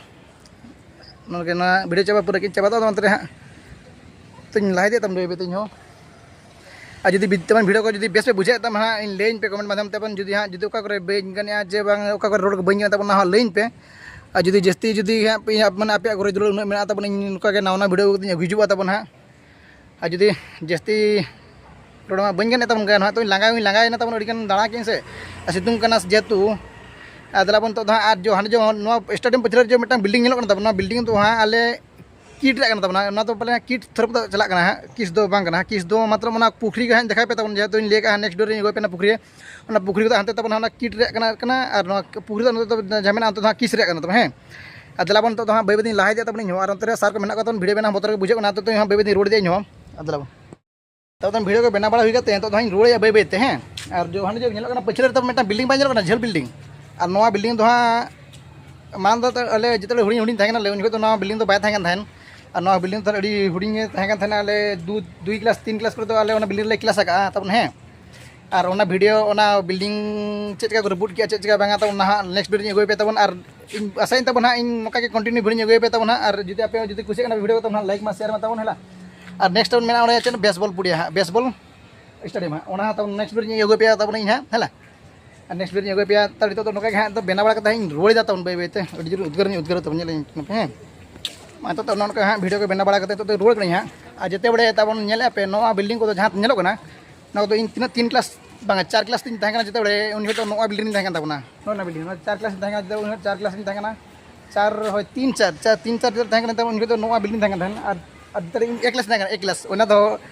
ᱱᱚᱰᱮ ᱱᱚᱣᱟ ᱵᱷᱤᱰᱤᱭᱳ ᱪᱟᱵᱟ ᱯᱩᱨᱟᱹ ᱠᱤᱱ ᱪᱟᱵᱟ ᱫᱚ, ᱟᱫᱚ ᱚᱱᱛᱮ ᱨᱮ ᱦᱟᱸᱜ ᱛᱚᱧ ᱞᱟᱦᱟ ᱤᱫᱤᱭᱮᱫ ᱛᱟᱵᱚᱱ ᱵᱟᱹᱭ ᱵᱟᱹᱭ ᱛᱮ ᱤᱧ ᱦᱚᱸ᱾ ᱟᱨ ᱡᱩᱫᱤ ᱵᱤ-, ᱛᱮᱢᱚᱱ ᱵᱷᱤᱰᱤᱭᱳ ᱠᱚ ᱡᱩᱫᱤ ᱵᱮᱥ ᱯᱮ ᱵᱩᱡᱷᱟᱹᱣᱮᱫ ᱛᱟᱢᱟ ᱦᱟᱸᱜ, ᱤᱧ ᱞᱟᱹᱭᱟᱹᱧ ᱯᱮ ᱠᱚᱢᱮᱱᱴ ᱢᱟᱫᱽᱫᱷᱚᱢ ᱛᱮ, ᱵᱟᱝ ᱡᱩᱫᱤ ᱦᱟᱸᱜ, ᱡᱩᱫᱤ ᱚᱠᱟ ᱠᱚᱨᱮ ᱵᱟᱹᱧ ᱜᱟᱱᱮᱜᱼᱟ ᱡᱮ ᱵᱟᱝ, ᱚᱠᱟ ᱠᱚᱨᱮ ᱨᱚᱲ ᱠᱚ ᱵᱟᱹᱧ ᱜᱟᱱ ᱛᱟᱵᱚᱱᱟ, ᱚᱱᱟ ᱦᱚᱸ ᱞᱟᱹᱭᱟᱹᱧ ᱯᱮ᱾ ᱟᱨ ᱡᱩᱫᱤ ᱡᱟᱹᱥᱛᱤ ᱡᱩᱫᱤ ᱦᱟᱸᱜ ᱯᱮ, ᱢᱟᱱᱮ ᱟᱯᱮᱭᱟᱜ ᱜᱚᱨᱚᱡᱽ ᱫᱩᱞᱟᱹᱲ ᱩᱱᱟᱹᱜ ᱢᱮᱱᱟᱜ ᱛᱟᱵᱚᱱᱟ, ᱤᱧ ᱱᱚᱝᱠᱟ ᱜᱮ ᱱᱟᱣᱟ ᱱᱟᱣᱟ ᱵᱷᱤᱰᱤᱭᱳ ᱠᱟᱛᱮ ᱤᱧ ᱦᱤᱡᱩᱜᱼᱟ ᱛᱟᱵᱚᱱ ᱦᱟᱸᱜ᱾ ᱟᱨ ᱡᱩᱫᱤ ᱡᱟᱹᱥᱛᱤ ᱨᱚᱲ ᱢᱟ ᱵᱟᱹᱧ ᱜᱟᱱᱮᱫ ᱛᱟᱵᱚᱱ ᱜᱮᱭᱟ, ᱱᱚᱣᱟ ᱛᱚᱧ ᱞᱟᱸᱜᱟ ᱦᱚᱸᱧ ᱞᱟᱸᱜᱟᱭᱮᱱᱟ ᱛᱟᱵᱚᱱ, ᱟᱹᱰᱤ ᱜᱟᱱ ᱫᱟᱬᱟ ᱠᱮᱫᱟᱹᱧ ᱥᱮ᱾ ᱟᱨ ᱥᱤᱛᱩᱝ ᱠᱟᱱᱟ ᱡᱮᱦᱮᱛᱩ᱾ ᱟᱨ ᱫᱮᱞᱟ ᱵᱚᱱ ᱱᱤᱛᱚᱜ ᱫᱚ ᱦᱟᱸᱜ, ᱟᱨ ᱡᱚ ᱦᱟᱸᱰᱮ ᱡᱚ ᱱᱚᱣᱟ ᱥᱴᱮᱰᱤᱭᱟᱢ ᱯᱟᱹᱪᱷᱞᱟᱹ ᱨᱮ ᱡᱚ ᱢᱤᱫᱴᱟᱝ ᱵᱤᱞᱰᱤᱝ ᱧᱮᱞᱚᱜ ᱠᱟᱱ ᱛᱟᱵᱚᱱᱟ, ᱱᱚᱣᱟ ᱵᱤᱞᱰᱤᱝ ᱫᱚ ᱦᱟᱸᱜ ᱟᱞᱮ ᱠᱤᱴ ᱨᱮᱭᱟᱜ ᱠᱟᱱᱟ ᱛᱟᱵᱚᱱᱟ, ᱚᱱᱟ ᱫᱚ ᱯᱟᱞᱮ ᱠᱤᱴ ᱛᱷᱚᱨᱚᱯ ᱫᱚ ᱪᱟᱞᱟᱜ ᱠᱟᱱᱟ ᱦᱟᱸᱜ, ᱠᱤᱥ ᱫᱚ ᱵᱟᱝ ᱠᱟᱱᱟ᱾ ᱠᱤᱥ ᱫᱚ ᱢᱟᱛᱞᱚᱵ ᱚᱱᱟ ᱯᱩᱠᱷᱨᱤ ᱜᱮ ᱦᱟᱸᱜ ᱫᱮᱠᱷᱟᱣ ᱯᱮ ᱛᱟᱵᱚᱱ, ᱡᱮᱦᱮᱛᱩᱧ ᱞᱟᱹᱭ ᱠᱟᱜᱼᱟ ᱱᱮᱠᱥᱴ ᱰᱳᱨ ᱨᱤᱧ ᱟᱹᱜᱩ ᱯᱮ ᱚᱱᱟ ᱯᱩᱠᱷᱨᱤ᱾ ᱚᱱᱟ ᱯᱩᱠᱷᱨᱤ ᱠᱚᱫᱚ ᱦᱟᱱᱛᱮ ᱛᱟᱵᱚᱱ ᱦᱟᱸᱜ ᱚᱱᱟ ᱠᱤᱴ ᱨᱮᱭᱟᱜ ᱠᱟᱱᱟ, ᱠᱟᱱᱟ, ᱟᱨ ᱱᱚᱣᱟ ᱯᱩᱠᱷᱨᱤ ᱫᱚ ᱱᱚᱛᱮ ᱫᱚ ᱡᱟᱦᱟᱸ ᱢᱮᱱᱟᱜᱼᱟ, ᱚᱱᱛᱮ ᱫᱚ ᱦᱟᱸᱜ ᱠᱤᱥ ᱨᱮᱭᱟᱜ ᱠᱟᱱᱟ ᱛᱟᱵᱚᱱ, ᱦᱮᱸ᱾ ᱟᱨ ᱫᱮᱞᱟ ᱵᱚᱱ ᱱᱤᱛᱚᱜ ᱫᱚ ᱦᱟᱸᱜ ᱵᱟᱹᱭ ᱵᱟᱹᱭ ᱛᱤᱧ ᱞᱟᱦᱟ ᱤᱫᱤᱭᱟ ᱛᱟᱵᱚᱱ ᱤᱧ ᱦᱚᱸ, ᱟᱨ ᱚᱱᱛᱮ ᱨᱮ ᱥᱟᱨ ᱠᱚ ᱢᱮᱱᱟᱜ ᱠᱚᱣᱟ ᱛᱟᱵᱚᱱ, ᱵᱷᱤᱰᱤᱭᱳ ᱵᱮᱱᱟᱣ ᱵᱚᱛᱚᱨ ᱜᱮ ᱵᱩᱡᱷᱟᱹᱜ ᱠᱟᱱᱟ, ᱱᱤᱛᱚᱜ ᱫᱚ ᱦᱟᱸᱜ ᱵᱟᱹᱭ ᱵᱟᱹᱭ ᱛᱤᱧ ᱨᱩᱣᱟᱹᱲ ᱤᱫᱤᱭᱟ ᱤᱧ ᱦᱚᱸ᱾ ᱟᱨ ᱫᱮᱞᱟ ᱵᱚᱱ᱾ ᱛᱟᱵᱚᱱ ᱵᱷᱤᱰᱤᱭᱳ ᱠᱚ ᱵᱮᱱᱟᱣ ᱵᱟᱲᱟ ᱦᱩᱭ ᱠᱟᱛᱮ ᱱᱤᱛᱚᱜ ᱫᱚ ᱦᱟᱸᱜ ᱤᱧ ᱨᱩᱣᱟᱹᱲ ᱤᱫᱤᱭᱟ ᱵᱟᱹᱭ ᱵᱟᱹᱭ ᱛᱮ, ᱦᱮᱸ᱾ ᱟᱨ ᱡᱚ ᱦᱟᱸᱰᱮ ᱡᱚ ᱧᱮᱞᱚᱜ ᱠᱟᱱᱟ ᱯᱟᱹᱪᱷᱞᱟᱹ ᱨᱮ ᱛᱟᱵᱚᱱ ᱢᱤᱫᱴᱟᱝ ᱵᱤᱞᱰᱤᱝ ᱵᱟᱝ ᱧᱮᱞᱚᱜ ᱠᱟᱱᱟ, ᱡᱷᱟᱹᱞ ᱵᱤᱞᱰᱤᱝ᱾ ᱟᱨ ᱱᱚᱣᱟ ᱵᱤᱞᱰᱤᱝ ᱫᱚ ᱦᱟᱸᱜ ᱢᱟᱲᱟᱝ ᱫᱚ ᱟᱞᱮ ᱡᱮᱛᱮ ᱦᱩᱰᱤᱧ ᱦᱩᱰᱤᱧ ᱛᱟᱦᱮᱸ ᱠᱟᱱᱟᱞᱮ, ᱩᱱ ᱡᱚᱠᱷᱚᱱ ᱫᱚ ᱱᱚᱣᱟ ᱵᱤᱞᱰᱤᱝ ᱫᱚ ᱵᱟᱭ ᱛᱟᱦᱮᱸ ᱠᱟᱱ ᱛᱟᱦᱮᱸᱫ᱾ ᱟᱨ ᱱᱚᱣᱟ ᱵᱤᱞᱰᱤᱝ ᱫᱚ ᱟᱹᱰᱤ ᱦᱩᱰᱤᱧ ᱜᱮ ᱛᱟᱦᱮᱸ ᱠᱟᱱ ᱛᱟᱦᱮᱱᱟ, ᱟᱞᱮ ᱫᱩ, ᱫᱩᱭ ᱠᱞᱟᱥ, ᱛᱤᱱ ᱠᱞᱟᱥ ᱠᱚᱨᱮ ᱫᱚ ᱟᱞᱮ ᱚᱱᱟ ᱵᱤᱞᱰᱤᱝ ᱨᱮᱞᱮ ᱠᱞᱟᱥ ᱟᱠᱟᱫᱼᱟ ᱛᱟᱵᱚᱱ, ᱦᱮᱸ᱾ ᱟᱨ ᱚᱱᱟ ᱵᱷᱤᱰᱤᱭᱳ, ᱚᱱᱟ ᱵᱤᱞᱰᱤᱝ ᱪᱮᱫ ᱞᱮᱠᱟ ᱠᱚ ᱨᱟᱹᱯᱩᱫ ᱠᱮᱜᱼᱟ, ᱪᱮᱫ ᱪᱮᱠᱟ ᱵᱟᱝᱟ, ᱛᱟᱵᱚᱱ ᱚᱱᱟ ᱦᱟᱸᱜ ᱱᱮᱠᱥᱴ ᱵᱷᱤᱰᱤᱭᱳ ᱟᱹᱜᱩᱭ ᱯᱮ ᱛᱟᱵᱚᱱ᱾ ᱟᱨ ᱤᱧ ᱟᱥᱟᱭᱟᱹᱧ ᱛᱟᱵᱚᱱ ᱦᱟᱸᱜ, ᱤᱧ ᱱᱚᱝᱠᱟ ᱜᱮ ᱠᱚᱱᱴᱤᱱᱤᱭᱩ ᱵᱷᱤᱰᱤᱭᱳ ᱟᱹᱜᱩᱭ ᱯᱮ ᱛᱟᱵᱚᱱ ᱦᱟᱸᱜ᱾ ᱟᱨ ᱡᱩᱫᱤ ᱟᱯᱮ ᱡᱩᱫᱤ ᱠᱩᱥᱤᱭᱟᱜ ᱠᱟᱱᱟ ᱵᱷᱤᱰᱤᱭᱳ ᱠᱚ, ᱛᱟᱵᱚᱱ ᱦᱟᱸᱜ ᱞᱟᱭᱤᱠ ᱢᱟ, ᱥᱮᱭᱟᱨ ᱢᱟ ᱛᱟᱵᱚᱱ, ᱦᱮᱞᱟ᱾ ᱟᱨ ᱱᱮᱠᱥᱴ ᱛᱟᱵᱚᱱ ᱢᱮᱱᱟᱜᱼᱟ ᱚᱸᱰᱮ ᱪᱮᱫ ᱵᱮᱥᱵᱚᱞ ᱯᱩᱲᱤᱭᱟ ᱦᱟᱸᱜ, ᱵᱮᱥᱵᱚᱞ ᱥᱴᱮᱰᱤᱭᱟᱢ ᱦᱟᱸᱜ, ᱚᱱᱟ ᱦᱟᱸᱜ ᱛᱟᱵᱚᱱ ᱱᱮᱠᱥᱴ ᱵᱷᱤᱰᱤᱭᱳ ᱟᱹᱜᱩᱭ ᱯᱮ ᱛᱟᱵᱚᱱ ᱤᱧ ᱦᱟᱸᱜ, ᱦᱮᱞᱟ᱾ ᱟᱨ ᱱᱮᱠᱥᱴ ᱵᱷᱤᱰᱤᱭᱳ ᱟᱹᱜᱩᱭ ᱯᱮ᱾ ᱛᱟᱦᱞᱮ ᱱᱤᱛᱚᱜ ᱫᱚ ᱱᱚᱝᱠᱟ ᱜᱮ ᱦᱟᱸᱜ ᱫᱚ ᱵᱮᱱᱟᱣ ᱵᱟᱲᱟ ᱠᱟᱛᱮ ᱦᱟᱸᱜ ᱤᱧ ᱨᱩᱣᱟᱹᱲ ᱮᱫᱟ ᱛᱟᱵᱚᱱ ᱵᱟᱹᱭ ᱵᱟᱹᱭ ᱛᱮ᱾ ᱟᱹᱰᱤ ᱡᱳᱨ ᱩᱫᱽᱜᱟᱹᱨ ᱤᱧ ᱩᱫᱽᱜᱟᱹᱨ ᱛᱟᱵᱚᱱ, ᱧᱮᱞ ᱤᱧ ᱯᱮ, ᱦᱮᱸ᱾ ᱢᱟ ᱱᱤᱛᱚᱜ ᱫᱚ ᱱᱚᱜᱼᱚ ᱱᱚᱝᱠᱟ ᱦᱟᱸᱜ ᱵᱷᱤᱰᱤᱭᱳ ᱠᱚ ᱵᱮᱱᱟᱣ ᱵᱟᱲᱟ ᱠᱟᱛᱮ ᱱᱤᱛᱚᱜ ᱫᱚ ᱨᱩᱣᱟᱹᱲ ᱠᱟᱹᱱᱟᱹᱧ ᱦᱟᱸᱜ᱾ ᱟᱨ ᱡᱮᱛᱮ ᱵᱟᱲᱮ ᱛᱟᱵᱚᱱ ᱧᱮᱞᱮᱫᱼᱟ ᱯᱮ, ᱱᱚᱣᱟ ᱵᱤᱞᱰᱤᱝ ᱠᱚᱫᱚ ᱡᱟᱦᱟᱸ ᱧᱮᱞᱚᱜ ᱠᱟᱱᱟ, ᱱᱚᱣᱟ ᱠᱚᱫᱚ ᱤᱧ ᱛᱤᱱᱟᱹᱜ ᱛᱤᱱ ᱠᱞᱟᱥ, ᱵᱟᱝᱟ, ᱪᱟᱨ ᱠᱞᱟᱥ ᱛᱤᱧ ᱛᱟᱦᱮᱸ ᱠᱟᱱᱟ ᱡᱮᱛᱮ ᱵᱟᱲᱮ, ᱩᱱ ᱡᱚᱠᱷᱚᱱ ᱫᱚ ᱱᱚᱣᱟ ᱵᱤᱞᱰᱤᱝ ᱨᱤᱧ ᱛᱟᱦᱮᱸ ᱠᱟᱱ ᱛᱟᱵᱚᱱᱟ᱾ ᱱᱚᱜᱼᱚ ᱱᱚᱣᱟ ᱵᱤᱞᱰᱤᱝ, ᱱᱚᱣᱟ ᱪᱟᱨ ᱠᱞᱟᱥ ᱤᱧ ᱛᱟᱦᱮᱸ ᱠᱟᱱᱟ, ᱡᱮᱛᱮ ᱩᱱ ᱡᱚᱠᱷᱚᱱ ᱪᱟᱨ ᱠᱞᱟᱥ ᱤᱧ ᱛᱟᱦᱮᱸ ᱠᱟᱱᱟ᱾ ᱪᱟᱨ, ᱦᱳᱭ, ᱛᱤᱱ, ᱪᱟᱨ, ᱪᱟᱨ, ᱛᱤᱱ, ᱪᱟᱨ ᱛᱟᱦᱮᱸ ᱠᱟᱱᱟ, ᱩᱱ ᱡᱚᱠᱷᱚᱱ ᱫᱚ ᱱᱚᱣᱟ ᱵᱤᱞᱰᱤᱝ ᱛᱟᱦᱮᱸ ᱠᱟᱱ ᱛᱟᱦᱮᱸᱱ᱾ ᱟᱨ, ᱟᱨ ᱡᱮᱛᱮ ᱤᱧ ᱮ ᱠᱞᱟᱥ ᱛᱟᱦᱮᱸ ᱠᱟᱱᱟ, ᱮ ᱠᱞᱟᱥ, ᱚᱱᱟ ᱫᱚ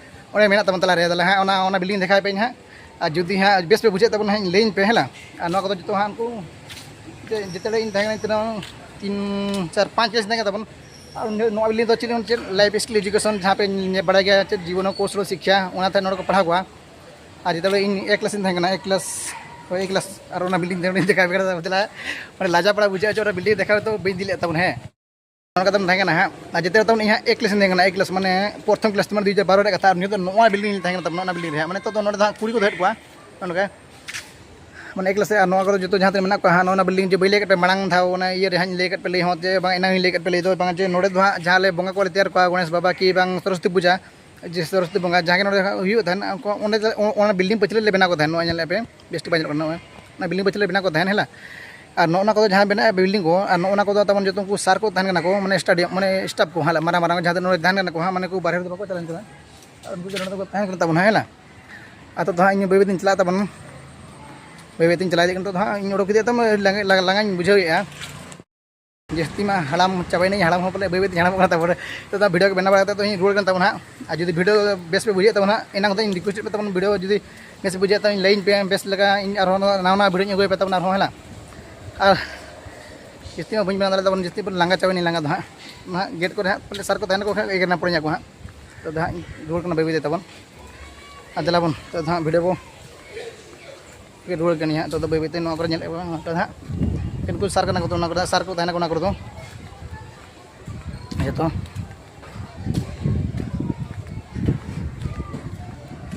ᱚᱸᱰᱮ ᱢᱮᱱᱟᱜ ᱛᱟᱵᱚᱱ ᱛᱟᱞᱟᱨᱮ, ᱛᱟᱦᱞᱮ ᱦᱟᱸᱜ ᱚᱱᱟ, ᱚᱱᱟ ᱵᱤᱞᱰᱤᱝ ᱫᱮᱠᱷᱟᱣ ᱯᱮ ᱤᱧ ᱦᱟᱸᱜ᱾ ᱟᱨ ᱡᱩᱫᱤ ᱦᱟᱸᱜ ᱵᱮᱥ ᱯᱮ ᱵᱩᱡᱷᱟᱹᱣ ᱛᱟᱵᱚᱱᱟ ᱦᱟᱸᱜ, ᱤᱧ ᱞᱟᱹᱭᱟᱹᱧ ᱯᱮ, ᱦᱮᱸ ᱞᱟ᱾ ᱟᱨ ᱱᱚᱣᱟ ᱠᱚᱫᱚ ᱡᱚᱛᱚ ᱦᱟᱸᱜ ᱩᱱᱠᱩ ᱡᱮ-, ᱡᱮᱛᱮ ᱵᱟᱲᱮ ᱤᱧ ᱛᱟᱦᱮᱸ ᱠᱟᱱᱟ, ᱛᱤᱱᱟᱹᱜ, ᱛᱤᱱ, ᱪᱟᱨ, ᱯᱟᱸᱪ ᱠᱞᱟᱥ ᱛᱟᱦᱮᱸ ᱠᱟᱱ ᱛᱟᱵᱚᱱ᱾ ᱟᱨ ᱩᱱ ᱡᱚᱠᱷᱚᱱ ᱱᱚᱣᱟ ᱵᱤᱞᱰᱤᱝ ᱫᱚ ᱪᱮᱫ, ᱪᱮᱫ ᱞᱟᱭᱤᱯᱷ ᱥᱠᱤᱞ ᱮᱰᱩᱠᱮᱥᱚᱱ, ᱡᱟᱦᱟᱸ ᱯᱮ ᱧᱮ-, ᱵᱟᱲᱟᱭ ᱜᱮᱭᱟ, ᱪᱮᱫ ᱡᱤᱵᱚᱱ ᱠᱳᱨᱥ ᱨᱮ ᱥᱤᱠᱠᱷᱟ, ᱚᱱᱟᱛᱮ ᱱᱚᱰᱮ ᱠᱚ ᱯᱟᱲᱦᱟᱣ ᱠᱚᱣᱟ᱾ ᱟᱨ ᱡᱮᱛᱮ ᱵᱟᱲᱮ ᱤᱧ ᱮ ᱠᱞᱟᱥ ᱤᱧ ᱛᱟᱦᱮᱸ ᱠᱟᱱᱟ, ᱮ ᱠᱞᱟᱥ, ᱦᱳᱭ, ᱮ ᱠᱞᱟᱥ, ᱟᱨ ᱚᱱᱟ ᱵᱤᱞᱰᱤᱝ ᱫᱚ ᱚᱸᱰᱮᱧ ᱫᱮᱠᱷᱟᱣ ᱠᱮᱫᱟ, ᱢᱟᱱᱮ ᱞᱟᱡᱟ ᱯᱟᱲᱟ ᱵᱩᱡᱷᱟᱹᱜᱼᱟ ᱪᱮ ᱚᱱᱟ ᱵᱤᱞᱰᱤᱝ ᱫᱮᱠᱷᱟᱣ ᱛᱮ ᱵᱟᱹᱧ ᱤᱫᱤ ᱞᱮᱫ ᱛᱟᱵᱚᱱ, ᱦᱮᱸ᱾ ᱚᱱᱟ ᱠᱟᱛᱮ ᱛᱟᱦᱮᱸ ᱠᱟᱱᱟ ᱦᱟᱸᱜ᱾ ᱟᱨ ᱡᱮᱛᱮ ᱛᱟᱵᱚᱱ ᱤᱧ ᱦᱟᱸᱜ ᱮ ᱠᱞᱟᱥ ᱤᱧ ᱛᱟᱦᱮᱸ ᱠᱟᱱᱟ, ᱮ ᱠᱞᱟᱥ ᱢᱟᱱᱮ ᱯᱨᱚᱛᱷᱚᱢ ᱠᱞᱟᱥ ᱛᱟᱵᱚᱱ ᱫᱩ ᱦᱟᱡᱟᱨ ᱵᱟᱨᱚ ᱨᱮᱭᱟᱜ ᱠᱟᱛᱷᱟ᱾ ᱟᱨ ᱱᱤᱭᱟᱹ ᱫᱚ ᱱᱚᱣᱟ ᱵᱤᱞᱰᱤᱝ ᱨᱤᱧ ᱛᱟᱦᱮᱸ ᱠᱟᱱᱟ ᱛᱟᱵᱚᱱ, ᱚᱱᱟ ᱵᱤᱞᱰᱤᱝ ᱨᱮ ᱦᱟᱸᱜ᱾ ᱢᱟᱱᱮ ᱱᱤᱛᱚᱜ ᱫᱚ ᱱᱚᱰᱮ ᱫᱚ ᱦᱟᱸᱜ ᱠᱩᱲᱤ ᱠᱚ ᱫᱚᱦᱚᱭᱮᱫ ᱠᱚᱣᱟ ᱱᱚᱰᱮ᱾ ᱢᱟᱱᱮ ᱮᱠᱞᱟ ᱥᱮ, ᱟᱨ ᱱᱚᱣᱟ ᱠᱚᱨᱮ ᱡᱚᱛᱚ ᱡᱟᱦᱟᱸ ᱛᱤᱱᱟᱹᱜ ᱢᱮᱱᱟᱜ ᱠᱚᱣᱟ ᱦᱟᱸᱜ, ᱱᱚᱣᱟ ᱵᱤᱞᱰᱤᱝ ᱡᱮ ᱵᱟᱹᱧ ᱞᱟᱹᱭ ᱠᱮᱫ ᱯᱮ ᱢᱟᱲᱟᱝ ᱫᱷᱟᱣ, ᱚᱱᱟ ᱤᱭᱟᱹ ᱨᱮ ᱦᱟᱸᱜ ᱤᱧ ᱞᱟᱹᱭ ᱠᱮᱫ ᱯᱮ, ᱞᱟᱹᱭ ᱦᱚᱸ ᱡᱮ ᱵᱟᱝ, ᱮᱱᱟᱝ ᱤᱧ ᱞᱟᱹᱭ ᱠᱮᱫ ᱯᱮ, ᱞᱟᱹᱭ ᱫᱚ ᱵᱟᱝ, ᱡᱮ ᱱᱚᱰᱮ ᱫᱚ ᱦᱟᱸᱜ ᱡᱟᱦᱟᱸ ᱞᱮ ᱵᱚᱸᱜᱟ ᱠᱚᱣᱟ ᱞᱮ ᱛᱮᱭᱟᱨ ᱠᱚᱣᱟ, ᱜᱚᱬᱮᱥ ᱵᱟᱵᱟ ᱠᱤ ᱵᱟᱝ ᱥᱚᱨᱚᱥᱚᱛᱤ ᱯᱩᱡᱟ, ᱡᱮ ᱥᱚᱨᱚᱥᱚᱛᱤ ᱵᱚᱸᱜᱟ ᱡᱟᱦᱟᱸ ᱜᱮ ᱱᱚᱰᱮ ᱦᱩᱭᱩᱜ ᱛᱟᱦᱮᱱ, ᱚᱱᱟ ᱵᱤᱞᱰᱤᱝ ᱯᱟᱹᱪᱷᱞᱟᱹ ᱞᱮ ᱵᱮᱱᱟᱣ ᱠᱚ ᱛᱟᱦᱮᱱ, ᱱᱚᱜᱼᱚᱭ ᱧᱮᱞᱮᱫ ᱯᱮ, ᱵᱮᱥ ᱴᱷᱤᱠ ᱵᱟᱭ ᱧᱮᱞᱚᱜ ᱠᱟᱱᱟ, ᱱᱚᱜᱼᱚᱭ ᱚᱱᱟ ᱵᱤᱞᱰᱤᱝ ᱯᱟᱹᱪᱷᱞᱟᱹ ᱞᱮ ᱵᱮᱱᱟᱣ ᱠᱚ ᱛᱟᱦᱮᱱ, ᱦᱮᱸ ᱞᱟ᱾ ᱟᱨ ᱱᱚᱜᱼᱚ ᱱᱚᱣᱟ ᱠᱚᱫᱚ ᱡᱟᱦᱟᱸ ᱵᱮᱱᱟᱜᱼᱟ ᱵᱤᱞᱰᱤᱝ ᱠᱚ, ᱟᱨ ᱱᱚᱜᱼᱚ ᱱᱚᱣᱟ ᱠᱚᱫᱚ ᱛᱟᱵᱚᱱ ᱡᱚᱛᱚ ᱩᱱᱠᱩ ᱥᱟᱨ ᱠᱚ ᱛᱟᱦᱮᱱ ᱠᱟᱱᱟ ᱠᱚ, ᱢᱟᱱᱮ ᱥᱴᱟᱰᱤᱭᱟᱢ, ᱢᱟᱱᱮ ᱥᱴᱟᱯ ᱠᱚ, ᱦᱮᱸ ᱞᱟ, ᱢᱟᱨᱟᱝ ᱢᱟᱨᱟᱝ ᱡᱟᱦᱟᱸ ᱛᱤᱱᱟᱹᱜ ᱱᱚᱰᱮ ᱛᱟᱦᱮᱱ ᱠᱟᱱᱟ ᱠᱚ ᱦᱟᱸᱜ, ᱢᱟᱱᱮ ᱠᱚ ᱵᱟᱨᱦᱮ ᱨᱮᱫᱚ ᱵᱟᱠᱚ ᱪᱟᱞᱟᱣ ᱠᱟᱱᱟ, ᱟᱨ ᱩᱱᱠᱩ ᱫᱚ ᱱᱚᱰᱮ ᱫᱚᱠᱚ ᱛᱟᱦᱮᱱ ᱠᱟᱱ ᱛᱟᱵᱚᱱᱟ, ᱦᱮᱸ ᱞᱟ᱾ ᱟᱫᱚ ᱫᱚ ᱦᱟᱸᱜ ᱤᱧ ᱵᱟᱹᱭ ᱵᱟᱹᱭ ᱛᱤᱧ ᱪᱟᱞᱟᱜ ᱛᱟᱵᱚᱱ, ᱵᱟᱹᱭ ᱵᱟᱹᱭ ᱛᱤᱧ ᱪᱟᱞᱟᱣ ᱤᱫᱤᱜ ᱠᱟᱱᱟ᱾ ᱱᱤᱛᱚᱜ ᱫᱚ ᱦᱟᱸᱜ ᱤᱧ ᱚᱰᱚᱠ ᱤᱫᱤᱭᱮᱫ ᱛᱟᱵᱚᱱ, ᱞᱟᱸᱜᱟ, ᱞᱟᱸᱜᱟ, ᱞᱟᱸᱜᱟᱧ ᱵᱩᱡᱷᱟᱹᱣᱮᱫᱼᱟ᱾ ᱡᱟᱹᱥᱛᱤ ᱢᱟ ᱦᱟᱲᱟᱢ ᱪᱟᱵᱟᱭᱮᱱᱟᱹᱧ, ᱦᱟᱲᱟᱢᱚᱜ ᱠᱟᱱᱟ᱾ ᱛᱟᱯᱚᱨᱮ ᱱᱤᱛᱚᱜ ᱫᱚ ᱵᱷᱤᱰᱤᱭᱳ ᱠᱚ ᱵᱮᱱᱟᱣ ᱵᱟᱲᱟ ᱠᱟᱛᱮ ᱫᱚ ᱤᱧ ᱨᱩᱣᱟᱹᱲ ᱠᱟᱱ ᱛᱟᱵᱚᱱ ᱦᱟᱸᱜ᱾ ᱟᱨ ᱡᱩᱫᱤ ᱵᱷᱤᱰᱤᱭᱳ ᱵᱮᱥ ᱯᱮ ᱵᱩᱡᱷᱟᱹᱣᱮᱫ ᱛᱟᱵᱚᱱ ᱦᱟᱸᱜ, ᱮᱱᱟᱝ ᱫᱚᱧ ᱨᱤᱠᱩᱭᱮᱥᱴ ᱮᱫ ᱯᱮ ᱛᱟᱵᱚᱱ, ᱵᱷᱤᱰᱤᱭᱳ ᱡᱩᱫᱤ ᱵᱮᱥ ᱯᱮ ᱵᱩᱡᱷᱟᱹᱣᱮᱫ ᱛᱟᱵᱚᱱ, ᱞᱟᱹᱭᱟᱹᱧ ᱯᱮ ᱵᱮᱥ ᱞᱮᱠᱟ, ᱤᱧ ᱟᱨᱦᱚᱸ ᱱᱟᱣᱟ ᱱᱟᱣᱟ ᱵᱷᱤᱰᱤᱭᱳᱧ ᱟᱹᱜᱩᱭ ᱯᱮ ᱛᱟᱵᱚᱱ ᱟᱨᱦᱚᱸ, ᱦᱮᱸ ᱞᱟ᱾ ᱟᱨ ᱡᱟᱹᱥᱛᱤ ᱢᱟ ᱵᱟᱹᱧ ᱵᱮᱱᱟᱣ ᱫᱟᱲᱮᱭᱟᱜ ᱛᱟᱵᱚᱱ, ᱡᱟᱹᱥᱛᱤ ᱞᱟᱸᱜᱟ ᱪᱟᱵᱟᱭᱮᱱᱟᱹᱧ, ᱞᱟᱸᱜᱟ ᱫᱚ ᱦᱟᱸᱜ᱾ ᱱᱟᱦᱟᱜ ᱜᱮᱴ ᱠᱚᱨᱮ ᱦᱟᱸᱜ ᱯᱟᱞᱮ ᱥᱟᱨ ᱠᱚ ᱛᱟᱦᱮᱱ ᱠᱚ ᱠᱷᱟᱱ ᱮᱜᱮᱨ ᱱᱟᱯᱚᱲᱤᱧᱟ ᱠᱚ ᱦᱟᱸᱜ᱾ ᱱᱤᱛᱚᱜ ᱫᱚ ᱦᱟᱸᱜ ᱤᱧ ᱨᱩᱣᱟᱹᱲ ᱠᱟᱱᱟ ᱵᱟᱹᱭ ᱵᱟᱹᱭ ᱛᱮ ᱛᱟᱵᱚᱱ᱾ ᱟᱨ ᱫᱮᱞᱟ ᱵᱚᱱ, ᱱᱤᱛᱚᱜ ᱫᱚ ᱦᱟᱸᱜ ᱵᱷᱤᱰᱤᱭᱳ ᱵᱚ ᱜᱮ ᱨᱩᱣᱟᱹᱲ ᱠᱟᱱ ᱜᱮᱭᱟ ᱦᱟᱸᱜ᱾ ᱱᱤᱛᱚᱜ ᱫᱚ ᱵᱟᱹᱭ ᱵᱟᱹᱭ ᱛᱮ ᱱᱚᱣᱟ ᱠᱚᱨᱮ ᱧᱮᱞᱮᱫ ᱠᱚᱣᱟ, ᱱᱚᱣᱟ ᱠᱚᱨᱮ ᱦᱟᱸᱜ ᱩᱱᱠᱩ ᱥᱟᱨ ᱠᱟᱱᱟ ᱠᱚ, ᱛᱚ ᱚᱱᱟ ᱠᱚᱨᱮ ᱥᱟᱨ ᱠᱚ ᱛᱟᱦᱮᱱᱟ ᱠᱚ, ᱚᱱᱟ ᱠᱚᱨᱮ ᱫᱚ ᱡᱚᱛᱚ᱾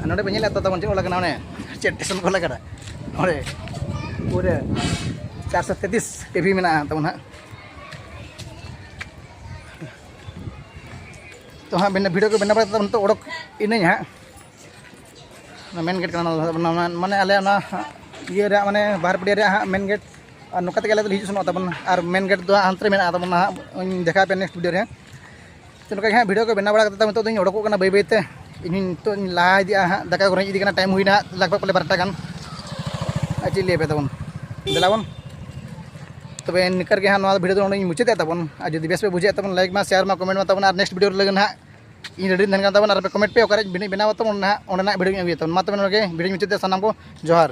ᱟᱨ ᱱᱚᱰᱮ ᱵᱮᱱ ᱧᱮᱞᱮᱫ ᱛᱟᱵᱚᱱ ᱪᱮᱫ ᱚᱞ ᱟᱠᱟᱱᱟ, ᱚᱱᱮ ᱪᱮᱫ ᱥᱴᱮᱥᱚᱱ ᱠᱚ ᱚᱞ ᱟᱠᱟᱱᱟ, ᱚᱸᱰᱮ ᱯᱩᱨᱟᱹ ᱪᱟᱨᱥᱚ ᱛᱮᱛᱨᱤᱥ ᱠᱮ ᱵᱷᱤ ᱢᱮᱱᱟᱜᱼᱟ ᱛᱟᱵᱚᱱ ᱦᱟᱸᱜ᱾ ᱛᱚ ᱦᱟᱸᱜ ᱵᱮᱱ-, ᱵᱷᱤᱰᱤᱭᱳ ᱠᱚ ᱵᱮᱱᱟᱣ ᱵᱟᱲᱟ ᱠᱟᱛᱮ ᱱᱤᱛᱚᱜ ᱚᱰᱚᱠ ᱤᱱᱟᱹᱧ ᱦᱟᱸᱜ᱾ ᱚᱱᱟ ᱢᱮᱱ ᱜᱮᱴ ᱠᱟᱱᱟ, ᱚᱱᱟ ᱫᱚ ᱢᱟᱱᱮ ᱟᱞᱮ ᱚᱱᱟ ᱤᱭᱟᱹ ᱨᱮᱭᱟᱜ, ᱢᱟᱱᱮ ᱵᱟᱦᱟᱨᱯᱟᱲᱤᱭᱟ ᱨᱮᱭᱟᱜ ᱦᱟᱸᱜ ᱢᱮᱱ ᱜᱮᱴ᱾ ᱟᱨ ᱱᱚᱝᱠᱟ ᱛᱮᱜᱮ ᱟᱞᱮ ᱫᱚᱞᱮ ᱦᱤᱡᱩᱜ ᱥᱮᱱᱚᱜ ᱛᱟᱵᱚᱱ᱾ ᱟᱨ ᱢᱮᱱ ᱜᱮᱴ ᱫᱚ ᱦᱟᱸᱜ ᱦᱟᱱᱛᱮ ᱨᱮ ᱢᱮᱱᱟᱜᱼᱟ ᱛᱟᱵᱚᱱ, ᱱᱟᱦᱟᱜ ᱤᱧ ᱫᱮᱠᱷᱟᱣ ᱟᱯᱮᱭᱟ ᱱᱮᱠᱥᱴ ᱵᱷᱤᱰᱤᱭᱳ ᱨᱮ᱾ ᱛᱚ ᱱᱚᱝᱠᱟ ᱜᱮ ᱦᱟᱸᱜ ᱵᱷᱤᱰᱤᱭᱳ ᱠᱚ ᱵᱮᱱᱟᱣ ᱵᱟᱲᱟ ᱠᱟᱛᱮ ᱛᱟᱵᱚᱱ ᱱᱤᱛᱚᱜ ᱫᱚᱧ ᱚᱰᱚᱠᱚᱜ ᱠᱟᱱᱟ ᱵᱟᱹᱭ ᱵᱟᱹᱭ ᱛᱮ᱾ ᱤᱧ ᱦᱚᱸ ᱱᱤᱛᱚᱜ ᱤᱧ ᱞᱟᱦᱟ ᱤᱫᱤᱜᱼᱟ ᱦᱟᱸᱜ, ᱫᱟᱠᱟ ᱠᱚ ᱨᱮᱸᱜᱮᱡ ᱤᱫᱤ ᱠᱟᱱᱟ, ᱴᱟᱭᱤᱢ ᱦᱩᱭᱱᱟ ᱦᱟᱸᱜ ᱞᱟᱜᱽ ᱵᱷᱟᱜᱽ ᱯᱟᱞᱮ ᱵᱟᱨᱚᱴᱟ ᱜᱟᱱ᱾ ᱟᱨ ᱪᱮᱫ ᱞᱟᱹᱭ ᱟᱯᱮ ᱛᱟᱵᱚᱱ, ᱫᱮᱞᱟ ᱵᱚᱱ᱾ ᱛᱚᱵᱮ ᱱᱤᱝᱠᱟᱹ ᱜᱮ ᱦᱟᱸᱜ ᱱᱚᱣᱟ ᱵᱷᱤᱰᱤᱭᱳ ᱫᱚ ᱱᱚᱸᱰᱮᱧ ᱢᱩᱪᱟᱹᱫᱮᱫ ᱛᱟᱵᱚᱱ᱾ ᱟᱨ ᱡᱩᱫᱤ ᱵᱮᱥ ᱯᱮ ᱵᱩᱡᱷᱟᱹᱣᱮᱫ ᱛᱟᱵᱚᱱ, ᱞᱟᱭᱤᱠ ᱢᱟ, ᱥᱮᱭᱟᱨ ᱢᱟ, ᱠᱚᱢᱮᱱᱴ ᱢᱟ ᱛᱟᱵᱚᱱ᱾ ᱟᱨ ᱱᱮᱠᱥᱴ ᱵᱷᱤᱰᱤᱭᱳ ᱨᱮ ᱞᱟᱹᱜᱤᱫ ᱦᱟᱸᱜ ᱤᱧ ᱨᱮᱰᱤ ᱛᱟᱦᱮᱱ ᱠᱟᱱ ᱛᱟᱵᱚᱱ᱾ ᱟᱨ ᱯᱮ ᱠᱚᱢᱮᱱᱴ ᱯᱮ ᱚᱠᱟᱨᱮ ᱵᱤᱱᱤᱰ ᱵᱮᱱᱟᱣ ᱛᱟᱵᱚᱱ, ᱚᱸᱰᱮ ᱱᱟᱦᱟᱜ, ᱚᱸᱰᱮᱱᱟᱜ ᱵᱷᱤᱰᱤᱭᱳᱧ ᱟᱹᱜᱩᱭᱟ ᱛᱟᱵᱚᱱ᱾ ᱢᱟ ᱛᱚᱵᱮ ᱱᱚᱰᱮ ᱜᱮ ᱵᱷᱤᱰᱤᱭᱳᱧ ᱢᱩᱪᱟᱹᱫ ᱮᱫᱟ᱾ ᱥᱟᱱᱟᱢ ᱠᱚ ᱡᱚᱦᱟᱨ᱾